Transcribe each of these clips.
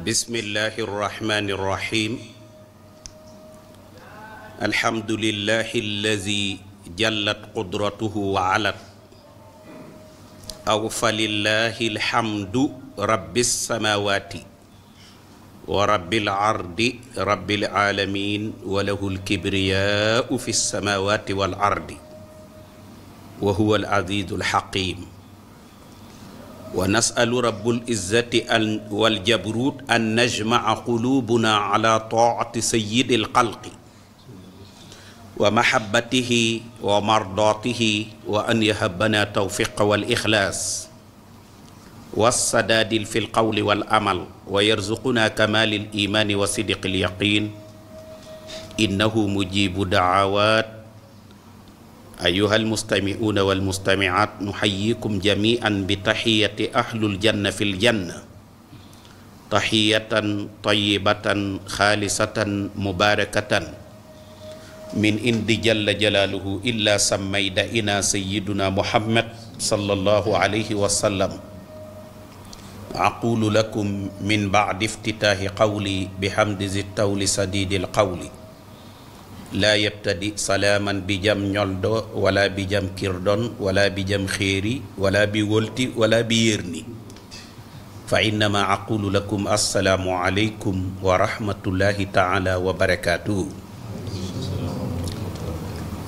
بسم الله الرحمن الرحيم الحمد لله الذي جلت قدرته وعلت أو فلله الحمد رب السماوات ورب العرض رب العالمين وله الكبرياء في السماوات والأرض وهو العزيز الحكيم ونسأل رب العزة والجبروت أن نجمع قلوبنا على طاعة سيد الخلق ومحبته ومرضاته وأن يهبنا التوفيق والإخلاص والسداد في القول والعمل ويرزقنا كمال الإيمان وصدق اليقين إنه مجيب دعوات. أيها المستمعون والمستمعات نحييكم جميعا بتحية أهل الجنة في الجنة تحية طيبة خالصة مباركة من عند جل جلاله إلا سميدنا سيدنا محمد صلى الله عليه وسلم. أقول لكم من بعد افتتاح قولي بحمد ذي الطول سديد القول لا يبتدئ سلاما بجم نولدو ولا بجم كردون ولا بجم خيري ولا بولتي ولا بيرني فإنما أقول لكم السلام عليكم ورحمة الله تعالى وبركاته.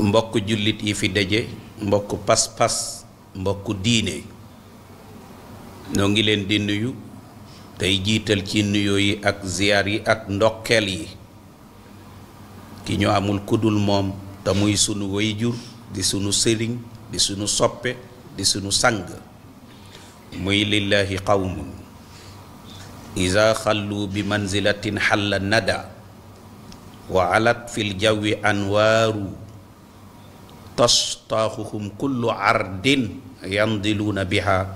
mbokk jullit yi fi daje mbokk pas-pas mbokk diine noo ngi leen di nuyu tey jiital ci nuyoo yi ak ziyaar yi ak ndokkeel yi ki ñu amul kudul moom te muy sunu wayjur di sunu sëriñ di sunu soppe di sunu sang muy lillahi qawmun iza xallu bi manzilatin xalla nada wa alat fil jawi anwaaru tastaaxuhum kullu ardin yandiluuna biha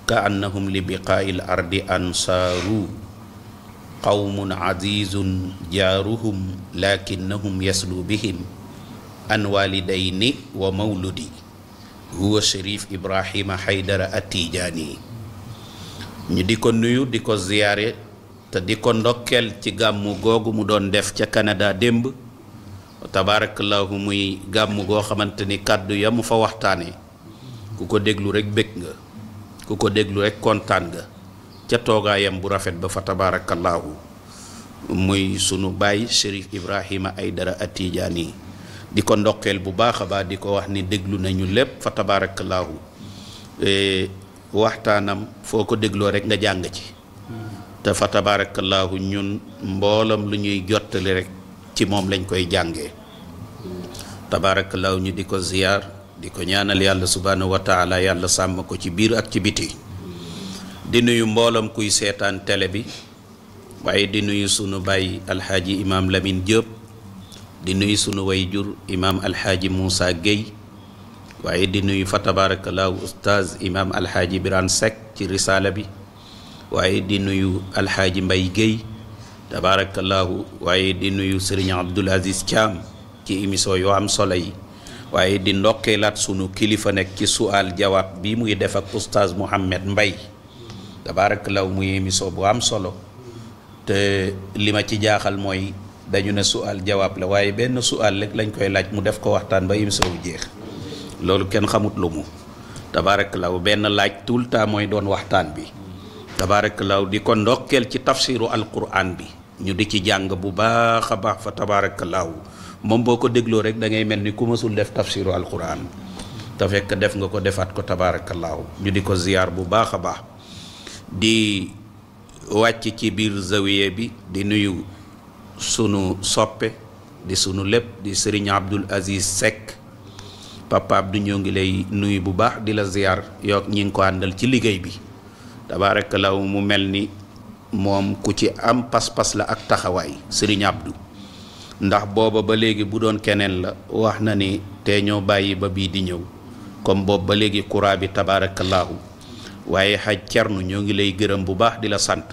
ka annahum li biqaa'il ardi ansaaru qawmun azizun jaaruhum lakinnahum yaslu bihim an walidayni wa mawludi huwa Cherif Ibrahima Haydara At-Tijaani ñu di ko nuyu di ko ziyaare te di ko ndokkeel ci gàmmu googu mu doon def ca Canada démb tabarakallahu muy gàmmu goo xamante ni kàddu ya mu fa waxtaane ku ko déglu rek bég nga ku ko déglu rek kontaan nga ca toogaayam bu rafet ba fa tabaarakallaahu muy sunu baay Cherif Ibrahima Haydara At-Tijaani di ko ndokkeel bu baax a baax di ko wax ni déglu nañu lépp fa tabaarakallaahu waxtaanam foo ko dégloo rek nga jàng ci te fa tabaarakallaahu ñun mboolam lu ñuy jottali rek ci moom lañ koy jàngee tabaarakallaahu ñu di ko ziyaar di ko ñaanal yàlla subhaanahu wa taala yàlla sàmm ko ci biir ak ci biti di nuyu mboolam kuy seetaan télé bi waaye di nuyu sunu baay alxaaji imaam Lamine Diop di nuyu sunu wayjur imaam alxaaji Moussa Gueye waaye di nuyu fa tabaarakallaahu ustaaz imaam alxaaji Birane Seck ci risaala bi waaye di nuyu alxaaji Mbay Gueye tabaarakallaahu waaye di nuyu sëriñ Abdul Aziz Thiam ci émission yoo am solo yi waaye di ndokkeelaat sunu kilifa nekk ci sual jawaab bi muy def ak ustaaz Mouhamed Mbay tabaarakallaahu muy émission bu am solo te li ma ci jaaxal mooy dañu ne sual jawaab la waaye benn sual rek lañ koy laaj mu def ko waxtaan ba émission bu jeex loolu kenn xamut lu mu tabaarakallaahu benn laaj tout le temps mooy doon waxtaan bi tabaarakallaahu di ko ndokkeel ci tafsiru alquran bi ñu di ci jàng bu baax a baax fa tabaarakallaahu moom boo ko dégloo rek da ngay mel ni ku mësul def tafsiru alquran te fekk def nga ko defaat ko tabaarakallaahu ñu di ko ziyaar bu baax a baax di wàcc ci biir zawiye bi di nuyu sunu soppe di sunu lépp di sëriñ Abdul Aziz Seck papa Abdou ñoo ngi lay nuyu bu baax di la ziyaar yook ñi ngi ko àndal ci liggéey bi tabaarakallaahu mu mel ni moom ku ci am pas-pas la ak taxawaay sëriñ Abdou ndax booba ba léegi bu doon keneen la wax na ni te ñoo bàyyi ba bii di ñëw comme boobu ba léegi courant bi tabaarakallaahu waaye xaj cernu ñoo ngi lay gërëm bu baax di la sant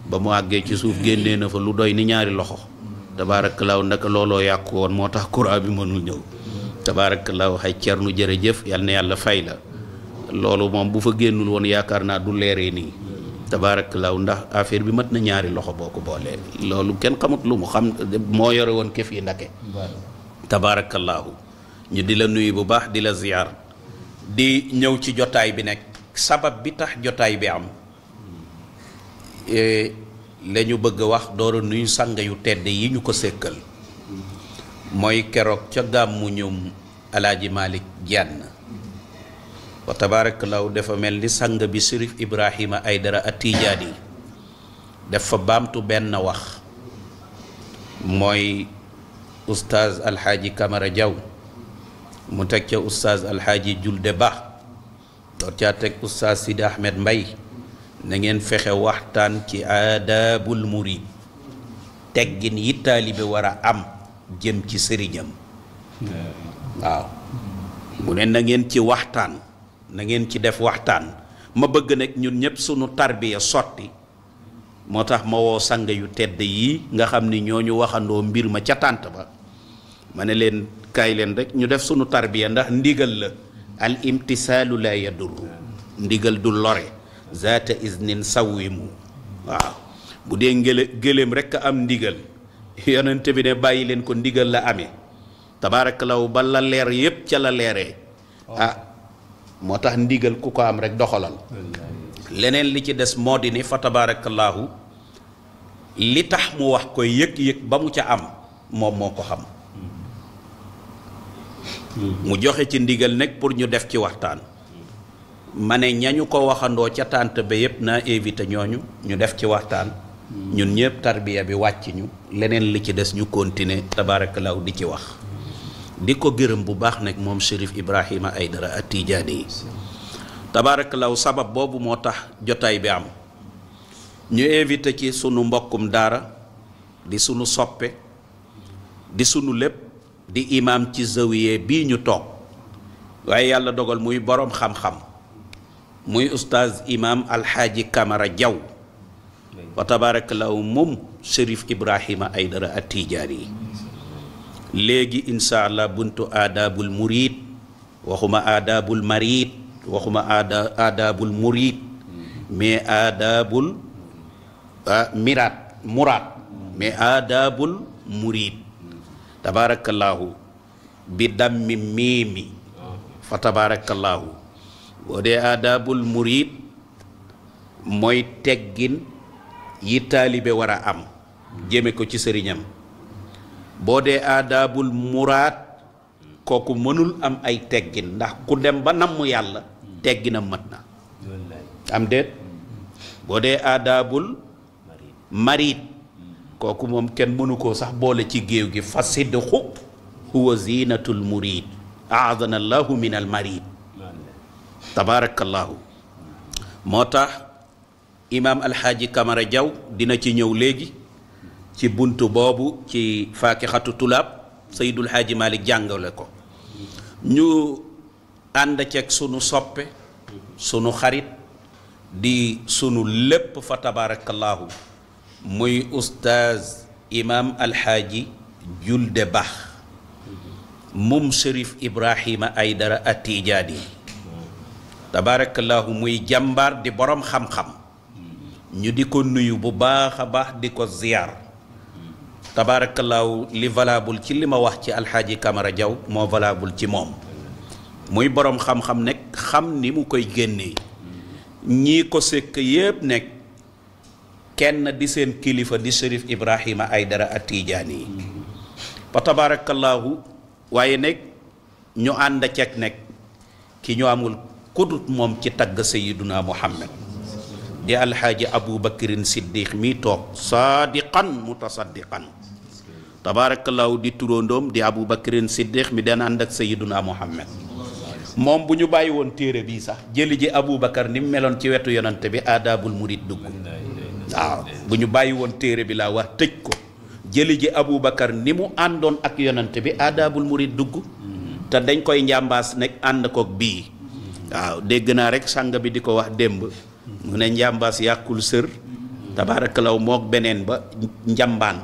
ba mu àggee ci suuf génnee na fa lu doy ni ñaari loxo tabaarakallaahu ndaka looloo yàqu woon moo tax courant bi mënul ñëw tabaarakallaahu xaj cernu jërëjëf yal na yàlla fay la loolu moom bu fa génnul woon yaakaar naa du leeree nii tabaarakallaahu ndax affaire bi mat na ñaari loxo boo ko boolee loolu kenn xamut lu mu xam moo yore woon këf yi ndake tabaarakallaahu ñu di la nuyu bu baax di la ziyaar di ñëw ci jotaay bi nekk sabab bi tax jotaay bi am la ñu bëgg a wax doora nuyu sang yu tedd yi ñu ko sékkal mooy keroog ca gàmmu ñum alaaji Malick Diène wa tabaarakallaahu dafa mel ni sang bi Sërif Ibrahima Aydara At-Tijaani dafa baamtu benn wax mooy oustaz alxaaji Kamara Jaw mu teg ca oustaz alxaaji Julde Ba door caa teg oustaz Sidi Ahmed Mbay na ngeen fexe waxtaan ci aadaabul murid teggin yi taalibe war a am jëm ci sëriñam waaw mu ne na ngeen ci waxtaan na ngeen ci def waxtaan ma bëgg nag ñun ñëpp sunu tarbiya sotti moo tax ma woo sang yu tedd yii nga xam ni ñooñu waxandoo mbir ma ca tànt ba ma ne leen kaay leen rek ñu def sunu tarbiya ndax ndigal la al imtisaalu la yadurru ndigal du lore zaata iznin sawwimu waaw bu dee gëléem rek a am ndigal yonent bi ne bàyyi leen ko ndigal la amee tabaarakallaahu ba la leer yépp ca la leeree moo tax ndigal ku ko am rek doxalal leneen li ci des moo di ni fa tabaarakallaahu li tax mu wax ko yëg-yëg ba mu ca am moom moo ko xam mu joxe ci ndigal nag pour ñu def ci waxtaan ma ne ñañu ko waxandoo ca tànt ba yépp naa éviter ñooñu ñu def ci waxtaan ñun ñëpp tarbiya bi wàcc ñu leneen li ci des ñu continuer tabaarakallaahu di ci wax di ko gërëm bu baax nag moom Chérif Ibrahima Aydara At-Tijaani yi tabaarakallaahu sabab boobu moo tax jotaay bi am ñu invité ci sunu mbokkum daara di sunu soppe di sunu lépp di imaam ci zawiye bii ñu toog waaye yàlla dogal muy boroom xam-xam muy ustaaz imaam alxaaji Kamara Jaw wa tabaarakallaahu moom Chérif Ibrahima Aydara At-Tijaani yi léegi insha allah buntu aadaabul murid waxuma aadaabul marid waxuma aadaabul murid mais aadaabul muraad mais aadaabul murid tabaarakallaahu bi dammi miimi fa tabaarakallaahu boo dee aadaabul murid mooy teggin yi taalibe war a am jëme ko ci sëriñam boo dee aadaabul muraad kooku mënul am ay teggin ndax ku dem ba namm yàlla tegginam mat na am déet boo dee aadaabul marid kooku moom kenn mënu koo sax boole ci géew gi fa sidqu huwa zinatul murid aadana allahu min al marid tabaarakallaahu moo tax imaam alxaaji Kamara Jaw dina ci ñëw léegi ci buntu boobu ci faakixatu tulaab Seydul Xaaji Malik jàngale ko ñu ànd ceeg sunu soppe sunu xarit di sunu lépp fa tabaarakallaahu muy ustaaz imaam alxaaji Julde Ba moom Chérif Ibrahima Aydara At-Tijaani tabaarakallaahu muy jàmbaar di borom xam-xam ñu di ko nuyu bu baax a baax di ko ziyaar tabaarakallaahu li valable ci li ma wax ci alxaaji Kamara Jaw moo valable ci moom muy boroom xam-xam nekk xam ni mu koy génnee ñii ko sëkk yépp nekk kenn di seen kilifa di Chérif Ibrahima Aydara At-Tijaani fa tabaarakallaahu waaye nekk ñu ànd ceeg nekk ki ñu amul kudut moom ci tagg Sayyiduna Muhammad di alxaaji Aboubacrine Siddiq mi toog saadiqan mutasaddiqan tabaarakallaahu di turóondoom di Aboubacrine Siddiq mi daan ànd ak Sayyiduna Muhammad moom bu ñu bàyyi woon téere bii sax jëli ji Aboubacar ni mu meloon ci wetu yonante bi aadaabul murid dugg waaw bu ñu bàyyi woon téere bi laa wax tëj ko jëli ji Aboubacar ni mu àndoon ak yonante bi aadaabul murid dugg te dañ koy njàmbaas nekk ànd koog bii waaw dégg naa rek sàng bi di ko wax démb mu ne njàmbaas yàqul sër tabaarakallaahu mook beneen ba njambaan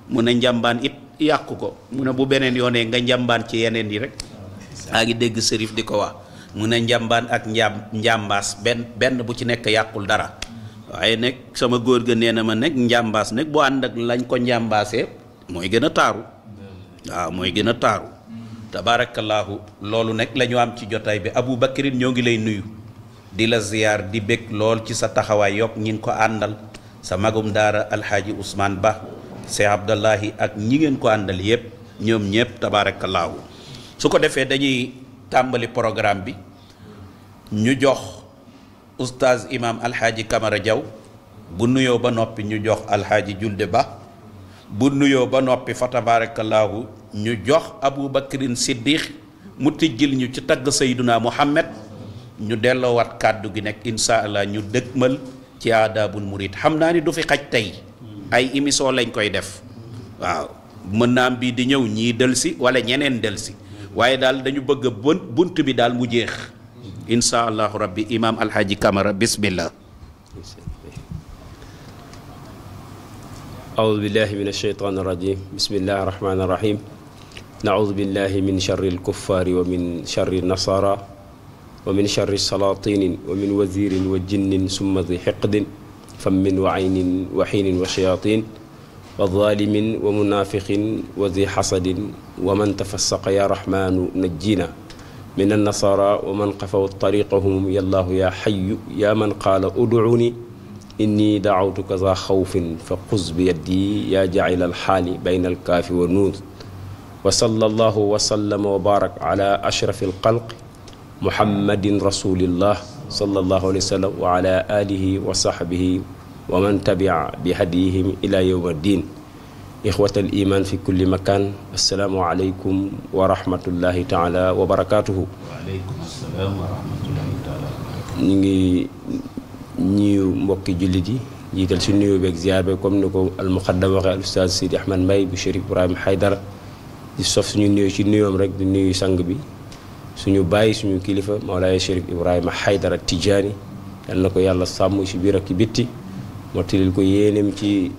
mu ne njambaan it yàqu ko mu ne bu beneen yoonee nga njambaan ci yeneen yi rek maa ngi dégg sërif di ko wax mu ne njambaan ak njàmbaas benn bu ci nekk yàqul dara waaye nag sama góor ga nee na ma nag njàmbaas nag bu ànd ak lañ ko njàmbaasee mooy gën a taaru waaw mooy gën a taaru tabaarakallaahu loolu nag la ñu am ci jotaay bi Abu Bakrin ñoo ngi lay nuyu di la ziyaar di bég lool ci sa taxawaay yokk ñi ngi ko àndal sa magum daara alxaaji Ousmane Ba Cheikh Abdallahi ak ñi ngeen ko àndal yëpp ñoom ñëpp tabaarakallaahu su ko defee dañuy tàmbali programme bi ñu jox oustaz imam alxaaji Camara Diaw bu nuyoo ba noppi ñu jox alxaaji Julde Ba bu nuyoo ba noppi fa tabaarakallaahu ñu jox Abu Bakrin Siddiq mu tijjil ñu ci tagg Sayduna Muhammad ñu delloowaat kàddu gi nekk insha allah ñu dëgmal ci aadaabul murid xam naa ni du fi xaj tey ay émission lañ koy def waaw mën naa am bii di ñëw ñii delsi wala ñeneen delsi waaye daal dañu bëgg bunt bi daal mu jeex insha allahu rabbi imam alhaji Camara bismillah. أعوذ بالله من الشيطان الرجيم بسم الله الرحمن الرحيم نعوذ بالله من شر الكفار ومن شر النصارى ومن شر السلاطين ومن وزير وجن ثم ذي حقد فم وعين وحين وشياطين وظالم ومنافق وذي حسد ومن تفسق يا رحمن نجينا من النصارى ومن قفوا طريقهم يا الله يا حي يا من قال ادعوني إني دعوتك ذا خوف فخذ بيدي يا جعل الحال بين الكاف والنون وصلى الله وسلم وبارك على أشرف الخلق محمد رسول الله صلى الله عليه وسلم وعلى آله وصحبه ومن تبع بهديهم إلى يوم الدين إخوة الإيمان في كل مكان السلام عليكم ورحمة الله تعالى وبركاته. وعليكم السلام ورحمة الله تعالى وبركاته. ñiyu mbokki jullit yi jiital si nuyoo beeg ziar bi comme ni ko almuqaddam waxee al ustaaz Sidi Ahmad Mbaye bu Chérif Ibrahima Haydara di sof suñu nuyoo ci nuyoom rek di nuyu sang bi suñu bàyyi suñu kilifa Mawlaaya Chérif Ibrahima Haydara Tijaani yal na ko yàlla sàmm ci biir ak ci bitti moo tilil ko yéeneem ci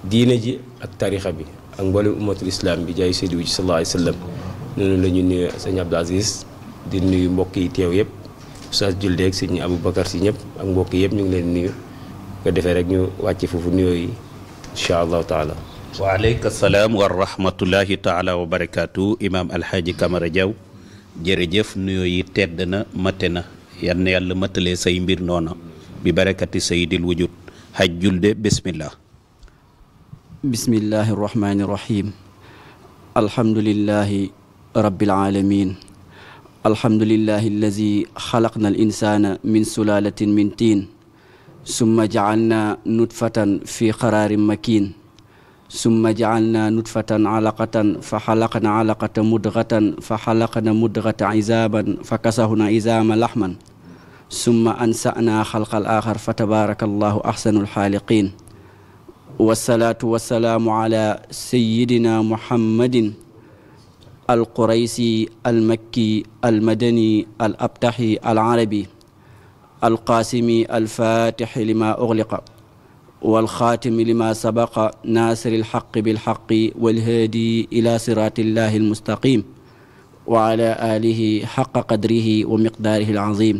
diine ji ak tarixa bi ak mboolem ummatul islam bi jaay Seydi bi sallallahu alayhi wa sallam noonu la ñu nuyu sëñ Abdou Aziz di nuyu mbokk yi teew yëpp Oustaz Julde ak sëñ Aboubacar si ñëpp ak mbokk yëpp ñu ngi leen nuyu ko defee rek ñu wàcc foofu nuyoo yi incha allahu taala. waaleykum salaam wa rahmatullahi taala wa barakaatu imaam alxaaji Camara Diaw jërëjëf nuyoo yi tedd na mate na yal na yàlla matalee say mbir noona bi barakati sayyidil wujud haj Julde bismillah. bismillahi rahmaani rahim alhamdulillahi rabbil alamin الحمد لله الذي خلقنا الإنسان من سلالة من طين ثم جعلنا نطفة في قرار مكين ثم جعلنا نطفة علقة فخلقنا علقة مضغة فخلقنا مضغة عظاما فكسونا عظاما لحما ثم أنشأنا خلق الآخر فتبارك الله أحسن الخالقين والصلاة والسلام على سيدنا محمد القريسي المكي المدني الأبتحي العربي القاسمي الفاتح لما أغلق والخاتم لما سبق ناصر الحق بالحق والهادي إلى صراط الله المستقيم وعلى آله حق قدره ومقداره العظيم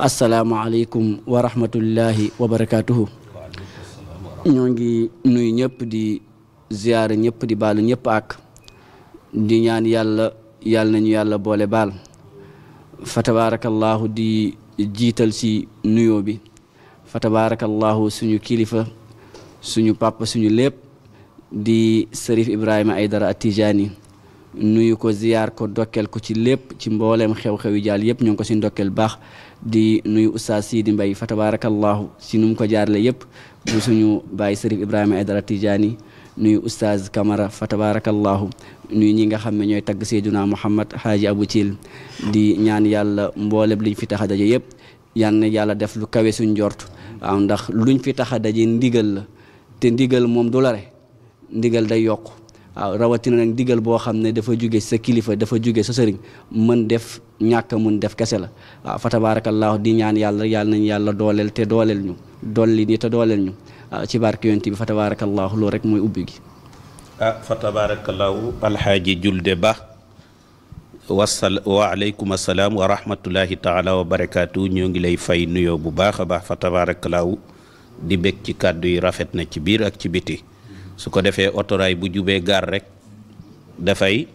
السلام عليكم ورحمة الله وبركاته. ñongi nuy ñëpp di ziyaare ñëpp di baalu ñëpp ak di ñaan yàlla nañu yàlla boole baal fa tabarakallahu di jiital ci nuyoo bi fa tabarakallahu suñu kilifa suñu papa suñu lépp di Sërif Ibrahima Aydara Tijaani nuyu ko ziyaar ko dokkel ko ci lépp ci mbooleem xew-xew yi jaal yëpp ñoo ngi ko ci ndokkel baax di nuyu Oustaz Sidi Mbaye fa tabarakallahu ci nu mu ko jaarale yëpp bu suñu baay Sërif Ibrahima Aydara Tijaani nuyu Oustaz Camara fa tabarakallahu nuyu ñi nga xam ne ñooy tagg Seyduna Muhammad Haaji Abu Thiel di ñaan yàlla mboolem liñ fi tax a daje yëpp yal na yàlla def lu kawe suñ njort waaw ndax luñ fi tax a daje ndigal la te ndigal moom du lare ndigal day yokk waaw rawatina nag ndigal boo xam ne dafa jóge sa kilifa dafa jóge sa sëriñ mën def ñàkk mën def kese la waaw fa tabarakallahu di ñaan yàlla nañ yàlla dooleel te dooleel ñu dolli ni te dooleel ñu ci barke yonent bi fa tabarakallahu loolu rek mooy ubbi gi. fa tabarakallahu alxaaji Julde Ba wa aleykum assalaam wa rahmatullahi taala wa barakaatu ñoo ngi lay fay nuyoo bu baax a baax fa tabarakallahu di bég ci kàddu yi rafet na ci biir ak ci biti su ko defee otoraay bu jubee gaar rek dafay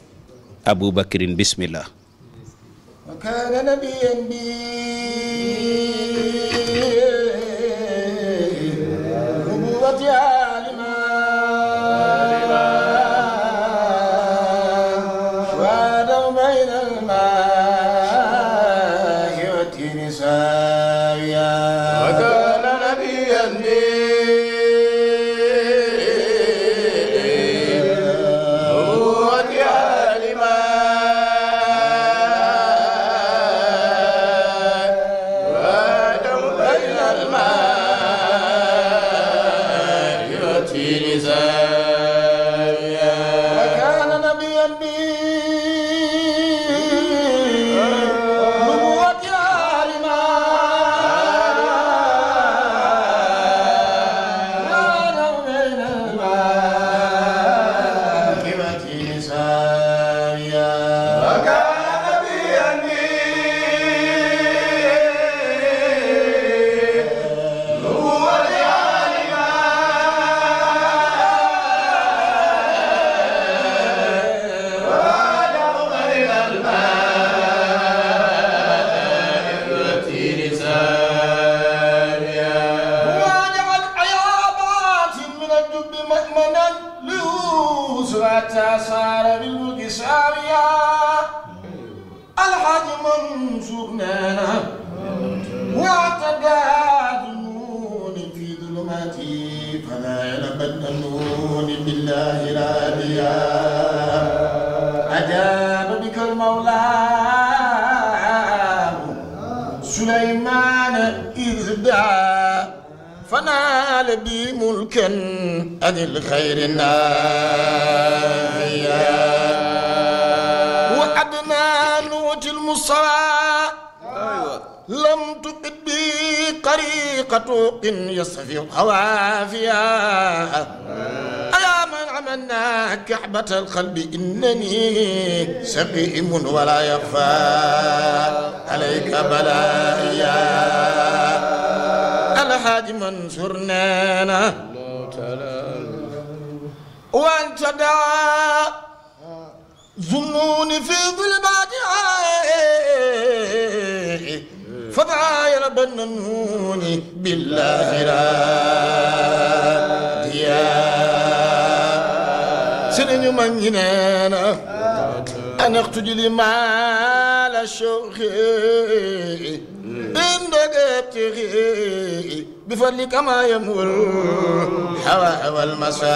Aboubacrine bismillah wa kaana nabiyyan bi nubuwwati alima wa bayna al-maa'i wa tini saawiya wa kaana nabiyyan bi فنال بي ملكا عن الخير النافيا وعدنا نوت المصطفى لم تقد بي قريقة يصفي الخوافيا أيا من عملنا كعبة القلب إنني سقيم ولا يخفى عليك بلايا الحاج منصور نانا وانت دعا ظنون في ظلمات فضايل بنوني بالله راديا سنين من ينانا أنا اقتجلي مال الشوخ عندك ابتغي بفضلك ما يمول الهوى والمساوية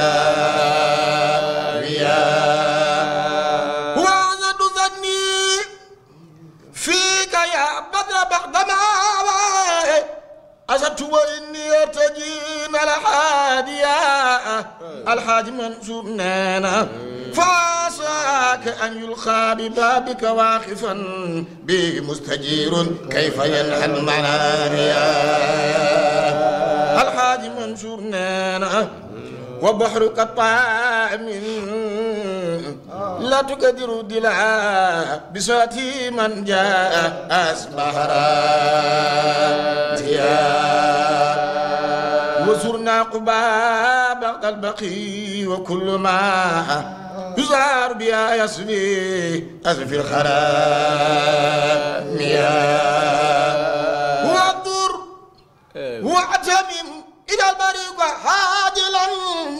وعزد ظني فيك يا بدر بعدما أزدت وإني أرتجين الحادية الحاج منصور نانا فعساك أن يلقى ببابك واقفا به مستجير كيف ينحى المنايا الحاج منصور نانا وبحرك الطعام لا تقدر دلعا بساتي من جاء أصبح راتيا وزرنا قباب البقي وكل ما يزار بها يسبي أسفي الخرام يا واضر واعتمم إلى البريق حاجلا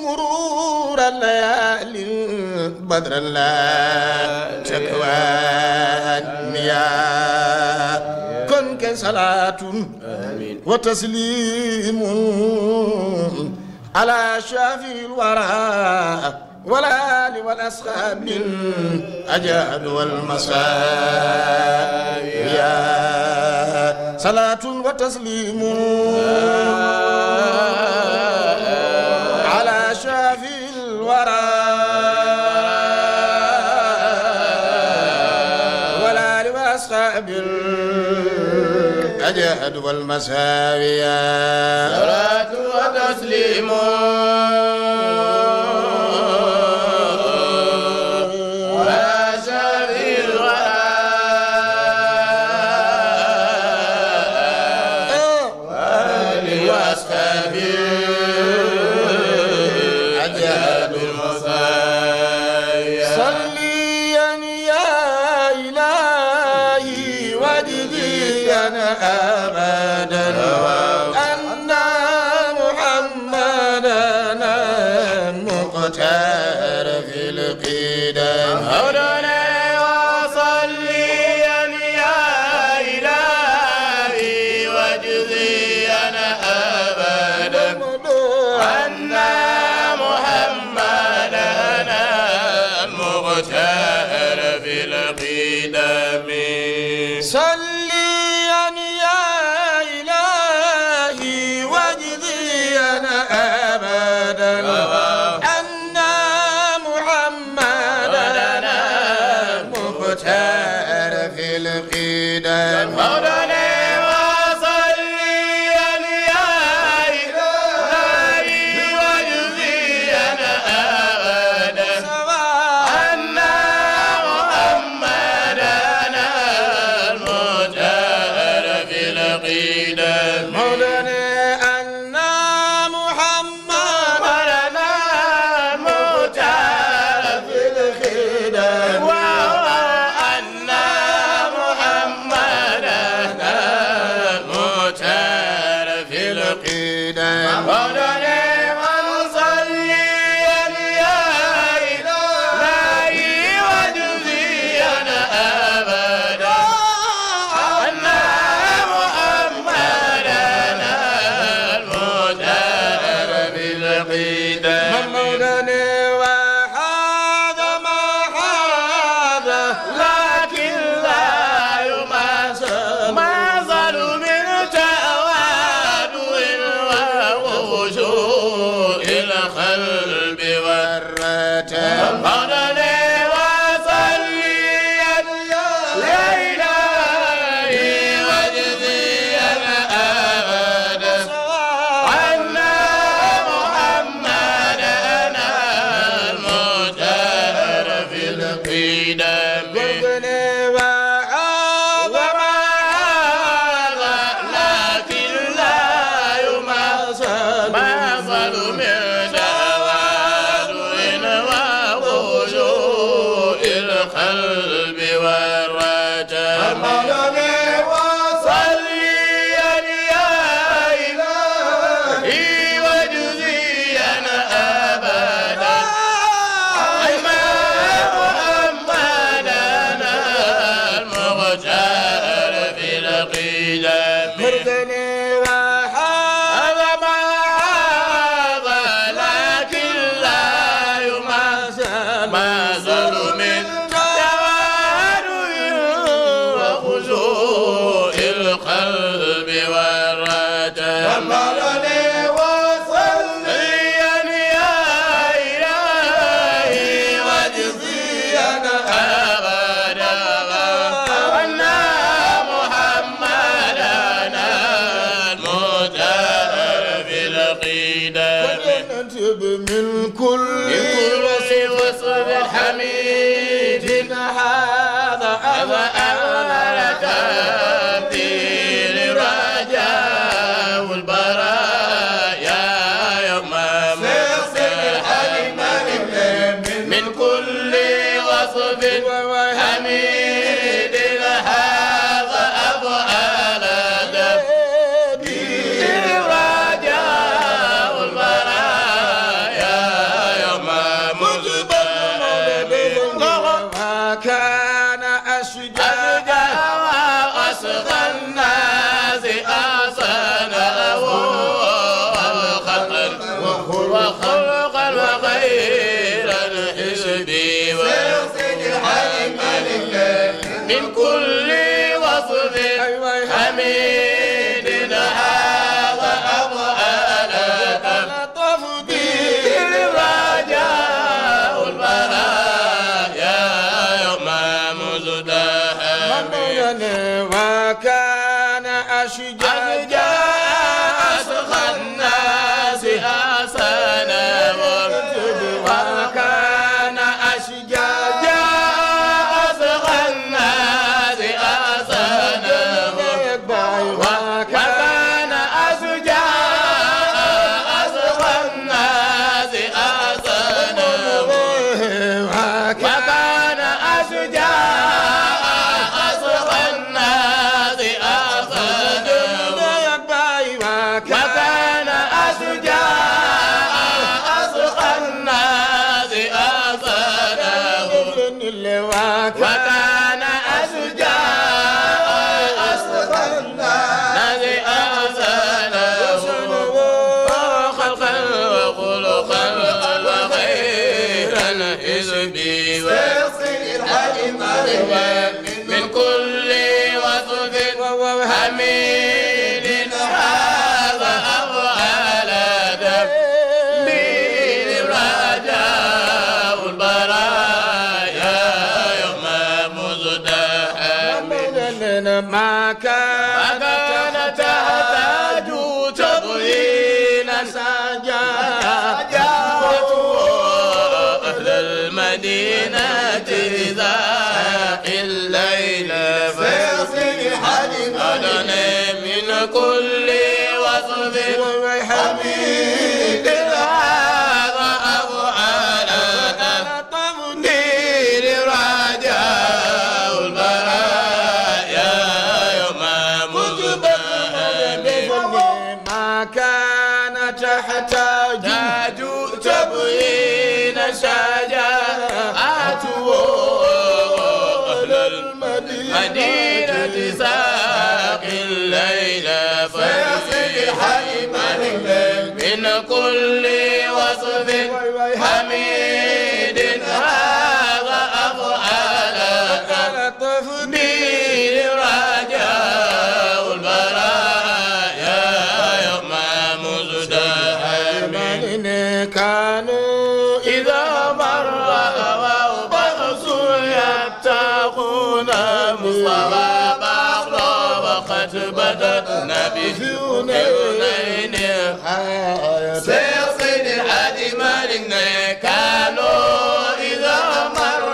مرور الليالي بدرا لا تكوان يا كن كصلاة وتسليم على شافي الورى والآل والأصحاب الأجهل والمصائب صلاة وتسليم على شافي الورى والآل والأصحاب الأجهل والمصائب صلاة وتسليم Yeah. أجاد المصايا صليا يا إلهي واجزيا أبدا أن محمدنا المختار في القدم مولانا وصليا يا إلهي واجزيا أبدا أن محمدنا المختار في القدم صليا يا إلهي واجزيا أبدا أن محمدنا المختار في القدم مولانا وصليا يا إلهي واجزيا أبدا أن محمدنا المختار في القدم مولانا أن محمدنا المختار في الخدم وأن محمدنا المختار في القدم مولانا وصليا يا إلهي واجزيا أبدا أن محمدنا المختار في القدم مولانا وهذا ما هذا لكن لا يماثل ما زال من تواضع وخشوع القلب والرجاء مولانا وصليا يا إلهي واجزيا أبدا أن محمدنا المختار في القدم وما هذا لكن لا يماثل ما زال من تواضع وخشوع القلب والرجاء مولانا وصليا يا إلهي واجزيا أبدا أن محمدنا المختار في القدم هذا ما هذا لكن لا يماثل ما زال من تواضع وخشوع القلب والرجاء مولانا وصليا يا إلهي واجزيا أبدا أن محمدنا المختار في القدم من كل وصف حميد هذا أمل تبديل رجاء البرايا يوم من كل وصف حميد هذا أفعال تبديل رجاء البرايا يوم كان أشجع وأصغى الناس أحسنه وخلقا وخير الحسب من كل وصف حميد هذا أفعال تفضيل رجاء البرايا يوم مزدحم وكان أشجع أسخى الناس حسنا وكان أشجاع الذي أرسله خلقا وخلقا وخيرا حزبي من كل وصف حميد هذا أفعال تبديل رجاء البرايا يوم مزدحم ما كان تحتاج تبيينا سجاته أهل المدينة ذاق الليل فيصل أدنى من كل وصف حميد هذا أفعال تفضيل رجاء البرايا يوم مزدحم ما كان تحتاج تبيين شجاعته أهل المدينة ساق الليل فيصل حيما من كل وصف حميد هذا أفعال تفضيل رجاء البرايا يوم مزدحم كانوا إذا مر بخس يتقون مصطفى بحر وقد بدت نبي ذنين سيصل الحادي مالنا كانوا إذا مر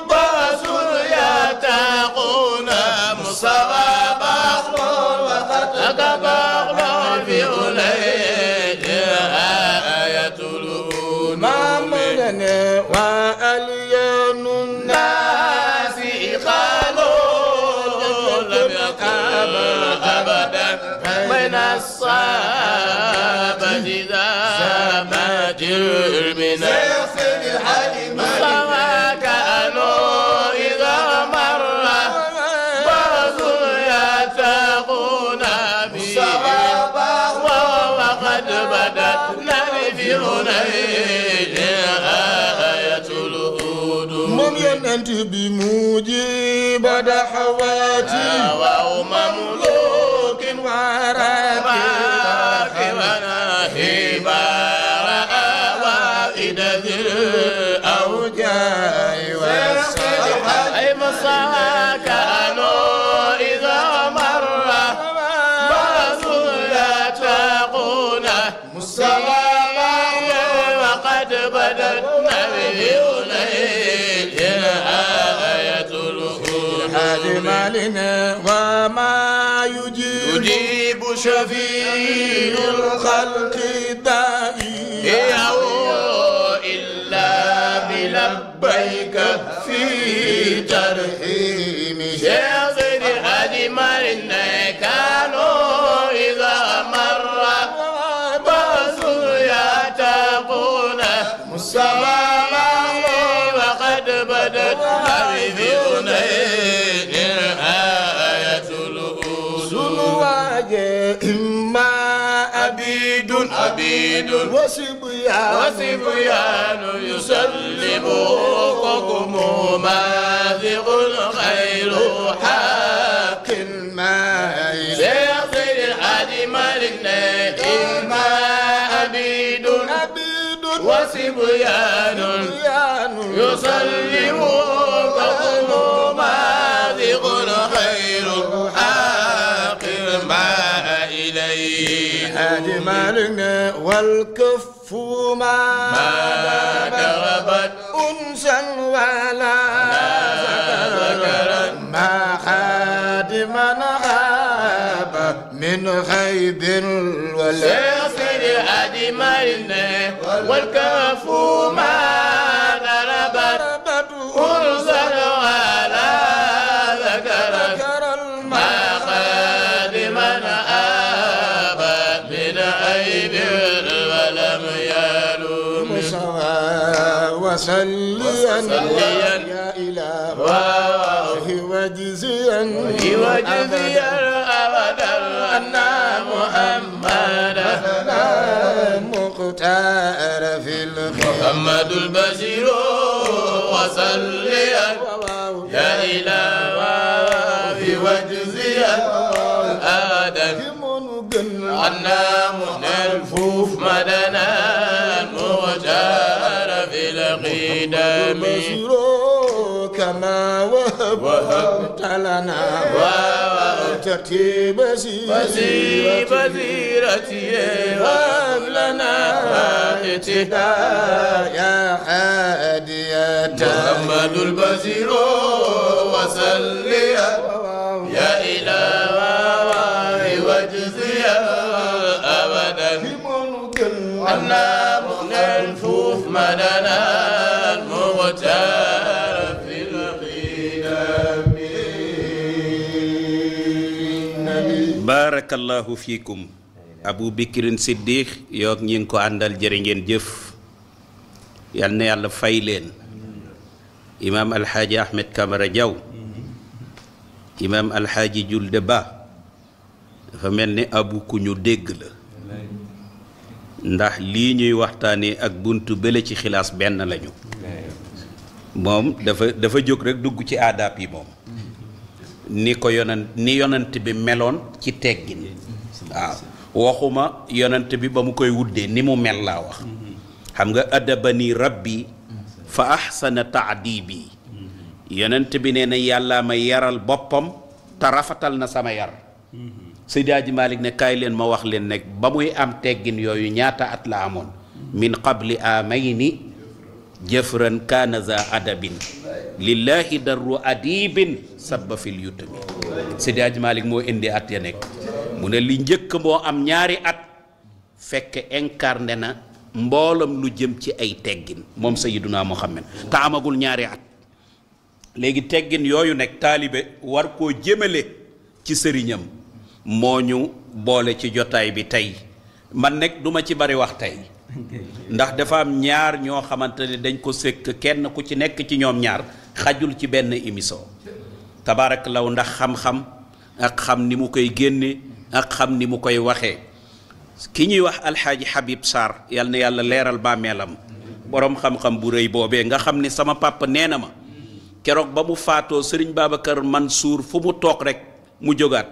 بخس يتقون مصطفى بحر وقد بدت في وألين الناس قالوا لم يكن أبدا من الصحابة ذا مات المنى فما كانوا إذا مر بعضوا يتقون به وقد بدت في هنين أنت بمجيب دعواتي ومملوك وراكب ونهيبار وائد ذي الأوجاع والصحة أي مصاك كانوا إذا مر بعض يتقون مصطفى وقد بدت مالنا وما يجيب شفيع الخلق دائي إلا بلبيك في ترحيم شيخ هادي مالنا كانوا إذا مر باص يتقون مصطفى وقد بدت حبيبي عبيد وصبيان يسلموكم ماذق خير حق الماء سيصل الحاج مالكنا إما عبيد وصبيان يسلموكم ماذق خير حق الماء إليه مالنا والكف ما دربت أنسا ولا ذكرا ما خادما غاب من خيب ولا سيصل الهادي مالنا والكف ما دربت أنسا ولا ذكرا ما خادما وصليا يا إلهي وجزيا أبدا أن محمدا مختار في محمد البشير وصليا يا إلهي وجزيا أبدا عنا نلفوف مدنا مختار في القدم كما وهبت لنا ترتيب بصيرتي وهب لنا اهتداء يا هادية محمد البشير وصليا يا إلهي وجزيا أبدا عنا نلفوف مدنا المختار في القدم. barakallahu fiikum Abu Bakrin Siddiq yoog ñi ngi ko àndal jërë ngeen jëf yal na yàlla fay leen imaam alxaaji Ahmed Camara Diaw imaam alxaaji Julde Ba dafa mel ni abu ku ñu dégg la ndax lii ñuy waxtaanee ak buntu bële ci xilaas benn lañu moom dafa jóg rek dugg ci aadaab yi moom ni ko yonent bi meloon ci teggin waaw waxuma yonent bi ba mu koy wuddee ni mu mel laa wax xam nga adabani rabbi fa ahsana taadibi yonent bi nee na yàllaa ma yaral boppam te rafetal na sama yar Seydi Hadji Malick ne kaay leen ma wax leen nekk ba muy am teggin yooyu ñaata at la amoon min qabli amayni jëfran kaana za adabin lillahi darru adibin sabba fil yutami Seydi Hadji Malick moo indi at ya nekk mu ne li njëkk moo am ñaari at fekk incarné na mboolam lu jëm ci ay teggin moom Sayyiduna Muhammad te amagul ñaari at léegi teggin yooyu nekk taalibe war koo jëmale ci sëriñam moo ñu boole ci jotaay bi tey man nekk duma ci bari wax tey ndax dafa am ñaar ñoo xamante ne dañ ko sëkk kenn ku ci nekk ci ñoom ñaar xajul ci benn émission tabaarakallaahu ndax xam-xam ak xam ni mu koy génne ak xam ni mu koy waxee ki ñuy wax alxaaji Habib Sarr yal na yàlla leeral bàmmeelam boroom xam-xam bu rëy boobee nga xam ni sama papa nee na ma keroog ba mu faatoo Sëriñ Babacar Mansour fu mu toog rek mu jógaat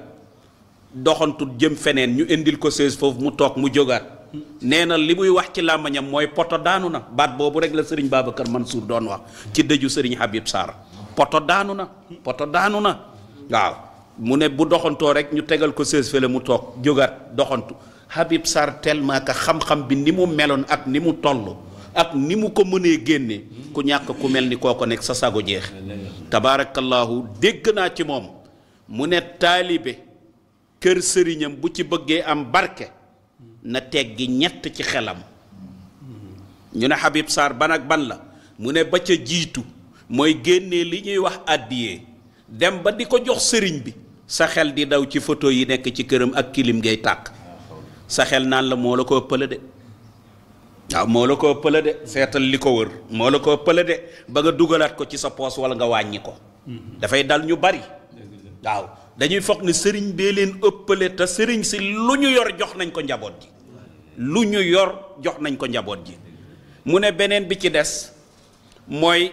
doxantut jëm feneen ñu indil ko sées foofu mu toog mu jógaat nee na li muy wax ci làmmañam mooy poto daanu na baat boobu rek la Sëriñ Babacar Mansour doon wax ci dëju Sëriñ Habib Sarr poto daanu na waaw mu ne bu doxantoo rek ñu tegal ko sées fële mu toog jógaat doxantu Habib Sarr tellement que xam-xam bi ni mu meloon ak ni mu toll ak ni mu ko mënee génne ku ñàkk ku mel ni kooko nekk sa sago jeex tabaarakallahu dégg naa ci moom mu ne taalibe kër sëriñam bu ci bëggee am barke na teggi ñett ci xelam ñu ne Habib Sarr ban ak ban la mu ne ba ca jiitu mooy génnee li ñuy wax àddiyee dem ba di ko jox sëriñ bi sa xel di daw ci photo yi nekk ci këram ak kilim ngay tàkk sa xel naan la moo la ko ëppale de waaw moo la ko ëppale de seetal li ko wër moo la ko ëppale de ba nga dugalaat ko ci sa poos wala nga wàññi ko dafay dal ñu bari waaw dañuy foog ne sëriñ bee leen ëppale te sëriñ si lu ñu yor jox nañ ko njaboot ji lu ñu yor jox nañ ko njaboot ji mu ne beneen bi ci des mooy